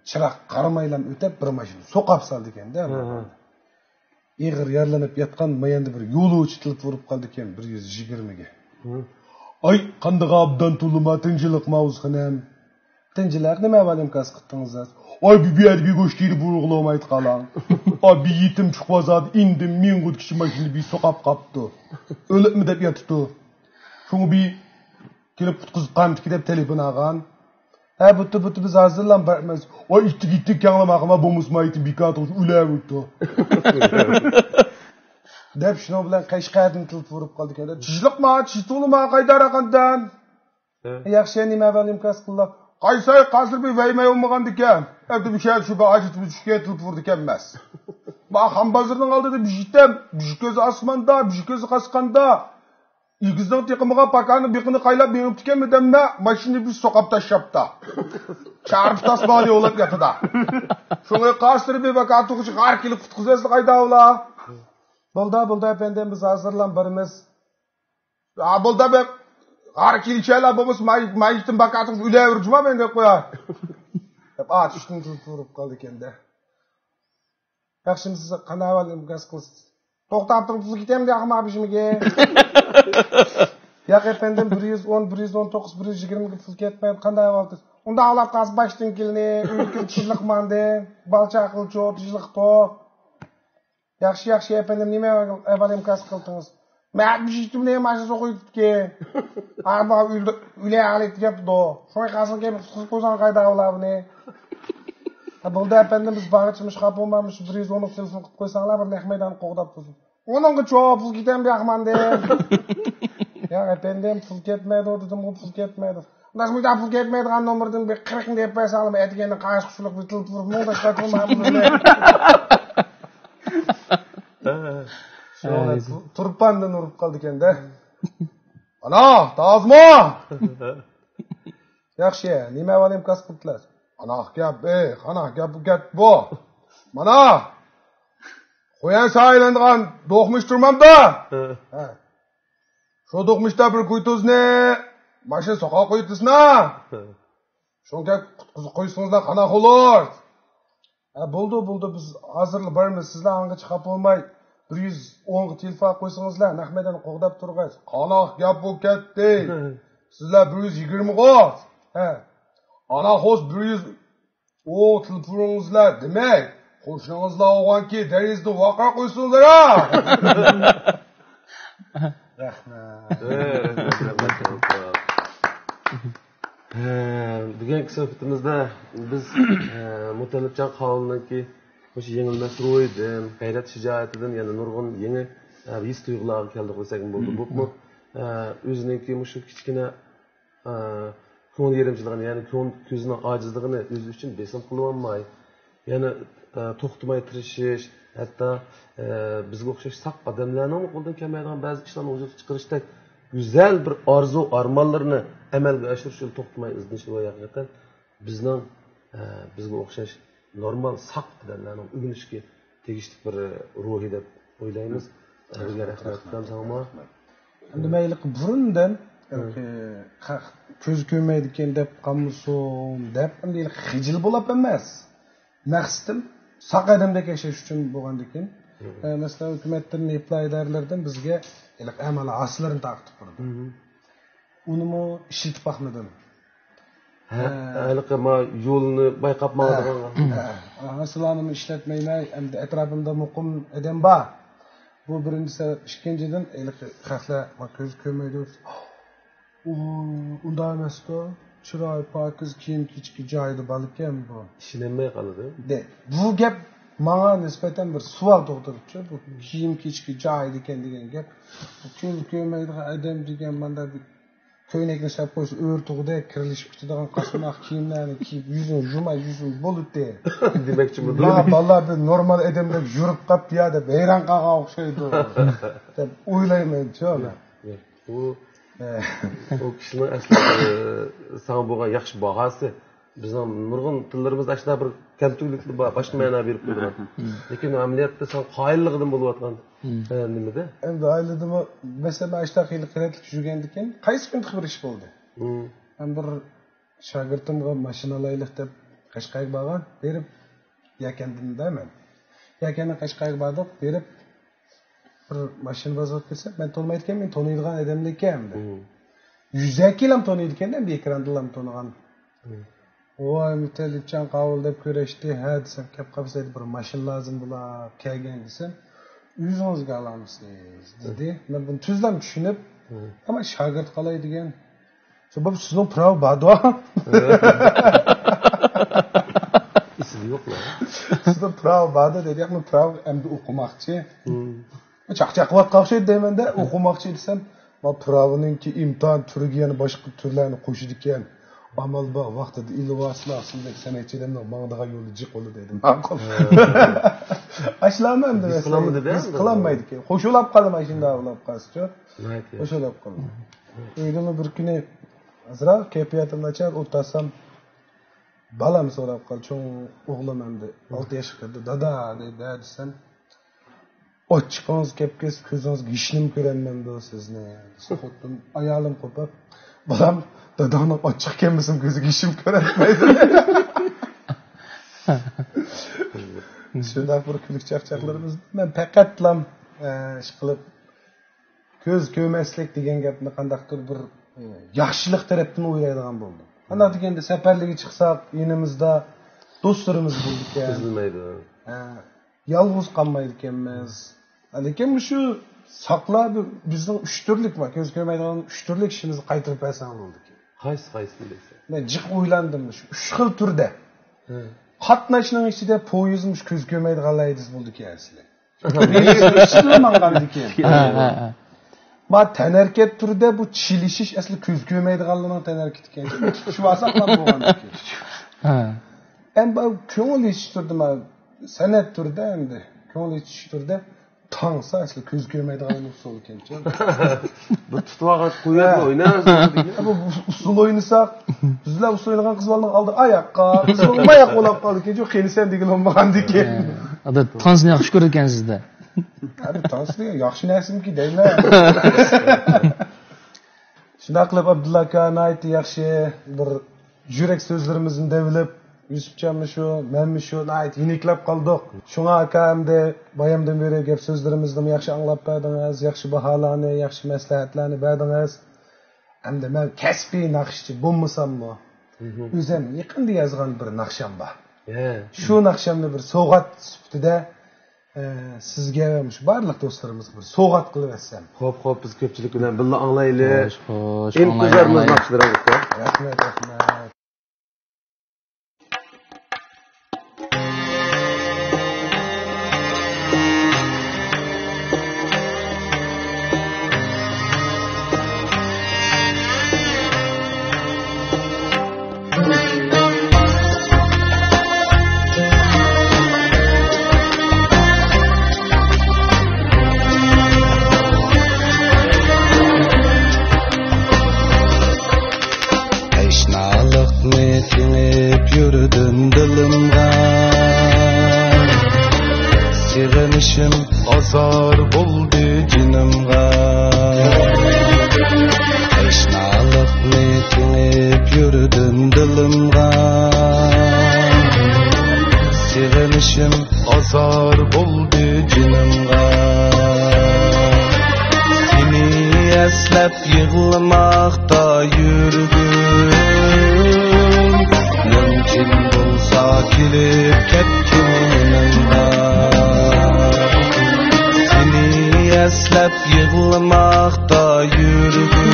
چىراغ قارىمايلا ئۆتۈپ، بىر ماشىنا سوقاپ سالىدىكەن-دە. ھە، ھە. ئېغىر يارىلىنىپ ياتقان ما يەندە بىر يولۇچى تېلېفون ئۇرۇپ قالىدىكەن، بىر يۈز يىگىرمىگە. ھە. ئاي، قاندىغا ئابدان تولىما، تىنچلىقما ئۇزخېنەم؟ تىنچلىق، نېمە ئەھۋال ئىنكاس قىپتىڭىز؟ ئاي، بىر يەردە بىر گۆشتىرى بۇرغۇلىمايدۇ قالاڭ. ئاي، بىر يېتىم چۇقۇۋازادا ئىندىم مىڭغۇت كىشى ماشىنا بىر سوقاپ قاپتۇ. ئۆلۈپمۇ دەپ ياتىدۇ. شۇڭا بىر كېلىپ قۇتقۇزۇپ قالمىدىكى دەپ تېلېفون ئالغان. ھە، بۇتتا، بۇتتا، بىز ھازىرلا بارىمىز. ۋاي، ئىتتىك، ئىتتىك، كەڭلىمە قىلما، بولمىسا مايتىم بىكار تۇرۇش ئۆلەۋېرىدۇ. دەپ شۇنىڭ بىلەن قەشقەردىن تېلېفون ئۇرۇپ قالدىكەن. تىنچلىقما، تىنچ تولىما، قايدار قاندان؟ ھە. ياخشى، نېمە ئەھۋال ئىنكاس قىلدى؟ قايساي قاسىر بىر ۋەيمەي بولمىغاندىكەن. ئەمدى بۇ شەھەر شۇ بىر ھاجىتىمىز چۈشكەن تېلېفون ئۇردىكەنمەس. ما خان بازىرىنىڭ ئالدىدا بىر يېتەم، بىر كۆزى ئاسماندا، بىر كۆزى قاسقاندا. ئېگىزنىڭ تېقىمىغا پاكانى بېقىنى قايلاپ مېڭىپتىكەنمۇ دەممە، ماشىنىنى بىر سوقاپ تاشلاپتا. چارپا تاسمىغان يوللاپ ياتىدا. شۇڭا قاسىر بىر ۋاكاتۇغۇچى غار كېلىپ قۇتقۇزىسىلە قايدا ئۇلا. بولدا، بولدا ئەپەندىم، بىز ھازىرلا بارىمىز. ھا، بولدا بىر غار كېلىشەلا بولمىسا مايىتىم ۋاكاتۇغۇچى ئۆلەۋېرىدۇ جۇما مەن دەپ قويا. دەپ ئاتۇشتىن تۇرۇپ قالدىكەن-دە. ياخشىمۇسىز، قانداق ئەھۋال، ئىنكاس قىلسىز؟ توختاپ تۇرۇپ پۇل كېتەمدۇ ياقما بېشىمىگە؟ ياق ئەپەندىم، بىر يۈز ئون، بىر يۈز ئون توققۇز، بىر يۈز يىگىرمىگە پۇل كەتمەيدۇ، قانداق ئەھۋال؟ ئۇنداق ئاڭلاپ قالسا باشتىن كېلىنى، ئۆمۈر كۈن تىنچلىق ماندى، بالا چاقىلىچۇ، تىنچلىقتۇ. ياخشى، ياخشى ئەپەندىم، نېمە ئەھۋال، ئىنكاس قىلدىڭىز؟ مەن بىر ئىشتىمنى ماشىنا سوقۇۋېتىپتىكەن. ئاربا ئۆلە ھالەتتە كەپتۇ. شۇڭا قاسىم كەپ قىزىپ قويساڭ قايدا ئۇلار بۇنى. بولدى ئەپەندىم، بىز بارغىچە مۇشۇ خاپا بولماي، مۇشۇ بىر يۈز ئون تېلېفون قىلىپ قويساڭلار، بىر نەق مەيدان قوغداپ تۇرسۇن. ئۇنىڭغا چوۋ پۇل كېتەمدۇ ياقماندىم؟ ياق ئەپەندىم، پۇل كەتمەيدۇ دېدىمغۇ، پۇل كەتمەيدۇ. ئۇنداق مۇنداق پۇل كەتمەيدىغان نومۇرىدىن بىر قىرىقنى دەپ بەرسەڭلارمۇ، ئەتىگەندە قاراشقا چۈشۈرۈپ بىر تېلېفون مۇڭداش قاچۇرمامدۇ. شۇنىڭ بىلەن تۇرپاندىن ئۇرۇپ قالدىكەن-دە. ئانا، تازىمۇ؟ ياخشى، نېمە ئەۋالىم كاس قىلدىلار؟ ئانا گەپ، ئېي، ئانا گەپ، بۇ گەپ بۇ. مانا، قويان سايلانغان دوقمۇش تۇرمامدا. ھە. شۇ دوقمۇشتا بىر كوي تۇزنى ماشىنا سوقا قويۇپتىسىنا. شۇڭا قۇتقۇزۇپ قويسىڭىزلا قانداق بولۇر؟ ھە، بولدى، بولدى، بىز ھازىرلا بارىمىز. سىزلەر ئاڭغىچە خاپا بولماي، بىر يۈز ئونغا تېلېفون قويسىڭىزلار، نەق مەيداننى قوغداپ تۇرغايسىز. قانداق گەپ بولۇپ كەتتى؟ سىزلەر بىر يۈز يىگىرمىغۇ؟ ھە. ئانا خوش، بىر يۈز ئون تېلېفونىڭىزلار دېمەي، قوشنىڭىزلار بولغانكى دەرىزىدىن ۋارقىراپ قويسۇنلار ھە! رەھمەت. ھە، بۈگۈنكى سۆھبىتىمىزدە بىز، ھە، مۇتەللىپجان قاۋۇلنىڭكى مۇشۇ يېڭىلمەس روھىدىن، غەيرەت شىجائىتىدىن يەنە نۇرغۇن يېڭى، ھە، ھېس تۇيغۇلارغا كەلدۇق دېسەكمۇ بولىدۇ. بولۇپمۇ، ھە، ئۆزىنىڭكى مۇشۇ كىچىككىنە ئە، كۆڭۈل يېرىمچىلىقىنى، يەنى كۆڭۈل كۆزىنىڭ ئاجىزلىقىنى ئۆزى ئۈچۈن بېسىم قىلىۋالماي، يەنە، ئە، توختىماي تىرىشىش، ھەتتا، ئە، بىزگە ئوخشاش ساق ئادەملەرنىڭمۇ قولىدىن كەلمەيدىغان بەزى ئىشلارنى ۋۇجۇدقا چىقىرىشتەك گۈزەل بىر ئارزۇ، ئارمانلىرىنى ئەمەلگە ئاشۇرۇش يولىدا توختىماي ئىزدىنىش روھى ھەقىقەتەن بىزنىڭ، ئە، بىزگە ئوخشاش نورمال، ساق ئادەملەرنىڭ ئۆگىنىشكە تېگىشلىك بىر روھى دەپ ئويلايمىز. سىزگە رەھمەت قىلىمەن ساڭىمۇ. ئەمدى مەن ھېلىقى بۇرۇندىن ھېلىقى خەق كۆز كۆرمەيدىكەن دەپ قالمىسۇن دەپ، ئەمدى ھېلىقى خىجىل بولاپ ئەمەس. مەقسىتىم ساق ئادەمدەك ياشاش ئۈچۈن بولغاندىكىن، ئە، مەسىلەن، ھۆكۈمەتتىن، ئەپلەي ئىدارىلەردىن بىزگە ھېلىقى ئەمەلىي ھاسىلىرىنى تارقىتىپ بېرىدۇ. ئۇنىمۇ ئىشلىتىپ باقمىدىم. ھە، ھە. ھېلىقى ما يولنى بايقاپ ماڭىدىغان. ھە، ھە. ئانا سىلارنىمۇ ئىشلەتمەيمەن. ئەمدى ئەتراپىمدا مۇقىم ئادەم بار. بۇ بىرىنچى سەۋەب. ئىككىنچىدىن، ھېلىقى خەقلەر ما كۆز كۆرمەيدۇ. ئۇ، ئۇنداق ئەمەستۇ. چىرايى پاكىز، كىيىم كېچىكى جايىدا بالىكەن بۇ. ئىشىنەلمەي قالىدۇ. دە، بۇ گەپ ماڭا نىسبەتەن بىر سوئال تۇغدۇرۇپچۇ. بۇ كىيىم كېچىكى جايىدىكەن دېگەن گەپ. بۇ كۆز كۆرمەيدىغان ئادەم دېگەن مانداق بىر كۆينەكنى سەپ قويسا، ئۆرە تۇغدەك كىرلىشىپ كېتىدىغان قاسماق كىيىملەرنى كىيىپ، يۈزىنى يۇماي يۈرسىمۇ بولىدى. دېمەكچىمىدۇ. ما بالىلار بىر نورمال ئادەمدەك يۈرۈپ قاپتۇ يا دەپ ھەيران قالغان ئوخشايدۇ دەپ ئويلايمەنچۇ مەن. ئۇ، ئۇ كىشىنىڭ ئەسلى، ئە، ساڭا بولغان ياخشى باھاسى. بىزنىڭ نۇرغۇن تىللىرىمىزدا ئاشۇنداق بىر كەمتۈكلۈكلەر بار، باشقا مەنە بېرىپ قويىدىغان. لېكىن ئەمەلىيەتتە سەن قايىللىقىدىن بولۇۋاتقان، ئە، نېمىدە؟ ئەمدى ئائىلىدىمۇ، مەسىلەن، مەن ئاشۇنداق خېلى قىرەتلىك يۈرگەندىكىن، قايسى كۈنى بىر ئىش بولدى. مەن بىر شاگىرتىمغا ماشىنا ئالايلىق دەپ قەشقەرگە بارغان، بېرىپ، يەكەندىن دەيمەن. يەكەندىن قەشقەرگە باردۇق، بېرىپ، بىر ماشىنا بازىرىغا كىرسەم، مەن تونۇمايدىكەن، مېنى تونۇيدىغان ئادەمدىكەن ئەمدى. يۈزەكىلا تونۇيدىكەن، بىر ئېكراندىلا تونۇغان. ۋاي، مۇتەللىپجان قاۋۇل دەپ كۆرۈشتى، ھە دېسەم، كەپ قالسا ئەمدى بىر ماشىنا لازىم بولا كەلگەن دېسەم، ئۆزىڭىزگە ئالامسىز دېدى. مەن بۇنى تۈزلەم چۈشىنىپ، ئەمما شاگىرت قالاي دېگەن. شۇ بولۇپ سىزنىڭ پىراۋ باردۇ. ئېسىدە يوقلا. سىزنىڭ پىراۋ باردۇ دېدى، ياقمۇ پىراۋ ئەمدى ئوقۇماقچى. چاقچاق قىلىۋاتقان ئوخشايدۇ دەيمەن-دە، ئوقۇماقچى دېسەم، ما پىراۋنىڭكى ئىمتىھان تۈرىگە يەنە باشقا تۈرلەرنى قوشىدىكەن. ئامال بار، ۋاقتىدا ئېلىۋالسىلا، سىزدەك سەنئەتچى ئادەمنىڭ ماڭىدىغان يولى جىق بولىدۇ دېدىم. ماقۇل. ئاشۇلارمۇ ئەمدى ھېس قىلالمىدى-دە، ھېس قىلالمايدىكەن. خوش ئۇلاپ قالدىم، ئاشۇنداق ئۇلاپ قالسىچۇ. خوش ئۇلاپ قالدىم. ئۆيدىمۇ بىر كۈنى ئازراق كەيپىياتىم ناچار ئولتۇرسام، بالام سوراپ قالدى، چوڭ ئوغلۇم ئەمدى ئالتە ياشقا كىردى. دادا دەيدۇ، ھە دېسەم، ئاچچىقىڭىز كەپ كەتسە، كۆزىڭىزگە ھېچنېمە كۆرەلمەمدۇ سىزنى؟ دېسە، خوتۇن، ئايالىم قوپۇپ، بالام، داداڭنىڭ ئاچچىقى كەلمىسىمۇ كۆزىگە ھېچنېمە كۆرەلمەيدۇ. شۇنداق بىر كۈلكە چاقچاقلىرىمىز. مەن پەقەتلام، ئە، ئىشقىلىپ، كۆز كۆرمەسلىك دېگەن گەپنى قانداقتۇر بىر، ئە، ياخشىلىق تەرەپتىن ئويلايدىغان بولدۇم. قانداق دېگەندە، سەپەرلىككە چىقساق، يېنىمىزدا دوستلىرىمىز بولىدىكەن. ئۈزۈلمەيدۇ. ھە. يالغۇز قالمايدىكەنمىز. لېكىن مۇشۇ ساقلا، بۇ بىزنىڭ ئۈچ تۈرلۈك بار. كۆز كۆرمەيدىغان ئۈچ تۈرلۈك ئىشىمىزنى قايتۇرۇپ بەرسەڭ بولىدىكەن. قايسى، قايسىنى دەيسەن؟ مەن جىق ئويلاندىم. شۇ ئۈچ خىل تۈردە. ھە. قاتناشنىڭ ئىچىدە پويىزمۇ شۇ كۆز كۆرمەيدىغانلار ھەيدىسە بولىدىكەن ئەسلى. مېڭىسى ئىچىدە ماڭغاندىكەن. ھە، ھە، ھە. ما تەنھەرىكەت تۈردە بۇ چىلىشىش ئەسلى كۆز كۆرمەيدىغانلارنىڭ تەنھەرىكىتىكەن. شۇ ۋاسا بولغاندىكەن. ھە. ئەمما كۆڭۈل ئېچىش تۈردە، ما سەنئەت تۈردە ئەمدى. كۆڭۈل ئېچىش تۈردە تاڭسا ئەسلى كۆز كۆرمەيدىغان ئۇسۇل ئىكەنچۇ. بۇ تۇتۇۋالغان قۇيۇپ ھە. ئوينايسىز. بۇ ئۇسۇل ئوينىساق، بىزلەر ئۇسۇل ئوينىغان قىز بالىنىڭ ئالدى ئاياققا، قىز بالا ماياققا ئۇلاپ قالدىكەنچۇ، قېنى سەن دېگىلى بولمىغاندىكىن. ئادەت تانسىنى ياخشى كۆرىدىكەنسىز-دە. ھە، بۇ تانس دېگەن ياخشى نەرسىمىكى دەيمەن. شۇنداق قىلىپ، ئابدۇللا ئاكا ناھايىتى ياخشى بىر يۈرەك سۆزلىرىمىزنى دەۋېلىپ، يۈسۈپجانمۇ شۇ، مەنمۇ شۇ، ناھايىتى يېنىكلەپ قالدۇق. شۇڭا ئاكا ئەمدى بايامدىن بېرى گەپ سۆزلىرىمىزنىمۇ ياخشى ئاڭلاپ بەردىڭىز، ياخشى باھالارنى، ياخشى مەسلىھەتلەرنى بەردىڭىز. ئەمدى مەن كەسپىي ناخشىچى بولمىساممۇ، مھم. ئۆزۈم يېقىندا يازغان بىر ناخشام بار. ھە. شۇ ناخشامنى بىر سوۋغات سۈپىتىدە ئە، سىزگە ۋە مۇشۇ بارلىق دوستلىرىمىزغا بىر سوۋغات قىلىۋەتسەم. خوپ، خوپ، بىز كۆپچىلىك بىلەن بىللە ئاڭلايلى. خوش، خوش، ئىنتىزارمىز ئاڭلايلى، ئاڭلايلى. ناخشىلىرىڭىزنى. رەھمەت، رەھمەت. تەشنالىقنى سىڭىپ يۈردۈم دىلىمغا، سېغىنىشىم ئازار بولدى جېنىمغا. تەشنالىقنى تېڭىپ يۈردۈم دىلىمغا، سېغىنىشىم ئازار بولدى جېنىمغا. سېنى ئەسلەپ يىغلىماقتا يۈرگۈم، مۇمكىن بولسا كېلىپ كەتكىن يېنىمغا. سېنى ئەسلەپ يىغلىماقتا يۈرگۈم،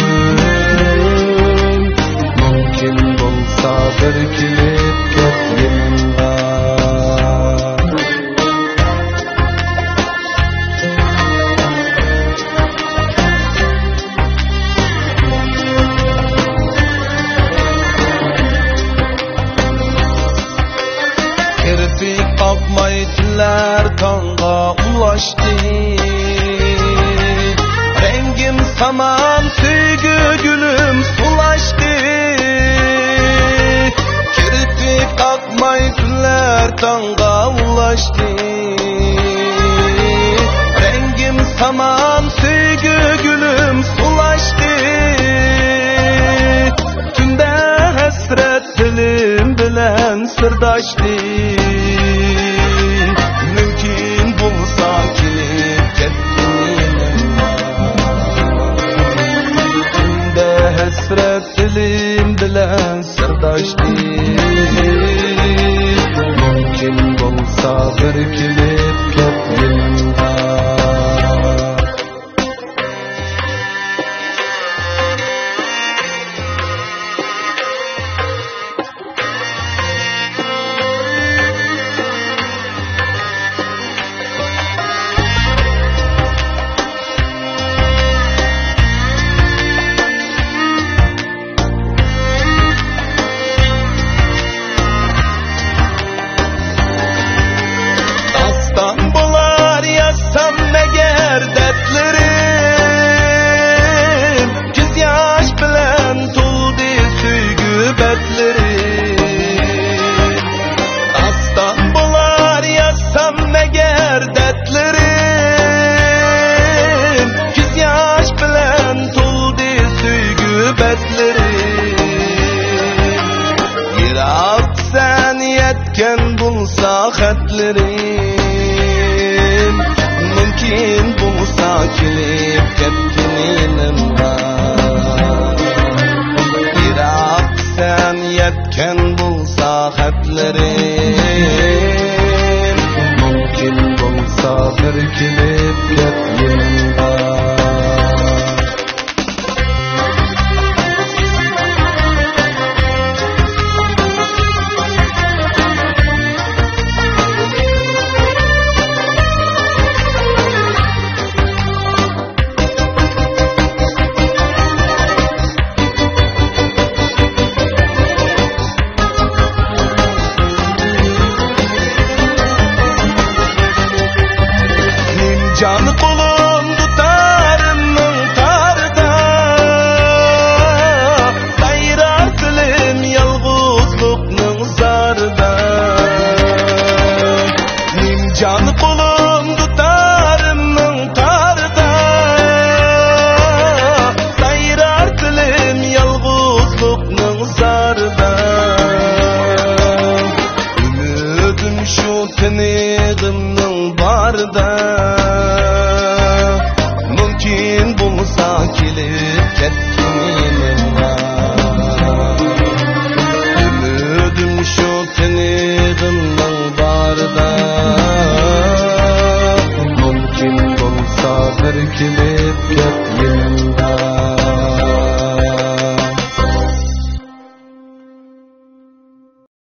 مۇمكىن بولسا بىر كېلىپ كەت يېنىمغا. كىرپىك قاقماي تۈنلەر تاڭغا ئۇلاشتى. رەڭگىم سامان سۆيگۈ گۈلۈم سۇلاشتى. كىرپىك قاقماي تۈنلەر تاڭغا ئۇلاشتى. رەڭگىم سامان سۆيگۈ گۈلۈم سۇلاشتى. تۈندە ھەسرەت دىلىم بىلەن سىرداشتى. مۇمكىن بولسا كېلىپ كەتكىن يېنىمغا. تۈندە ھەسرەت دىلىم بىلەن سىرداشتى. مۇمكىن بولسا بىر كېلىپ كەت يېنىمغا. داستان بولار يازسام ئەگەر دەردلىرىم، كۆز ياش بىلەن تولدى سۆيگۈ بەتلىرىم. داستان بولار يازسام ئەگەر دەردلىرىم، كۆز ياش بىلەن تولدى سۆيگۈ بەتلىرىم. يىراق سەن يەتكەن بولسا خەتلىرىم، مۇمكىن بولسا كېلىپ كەت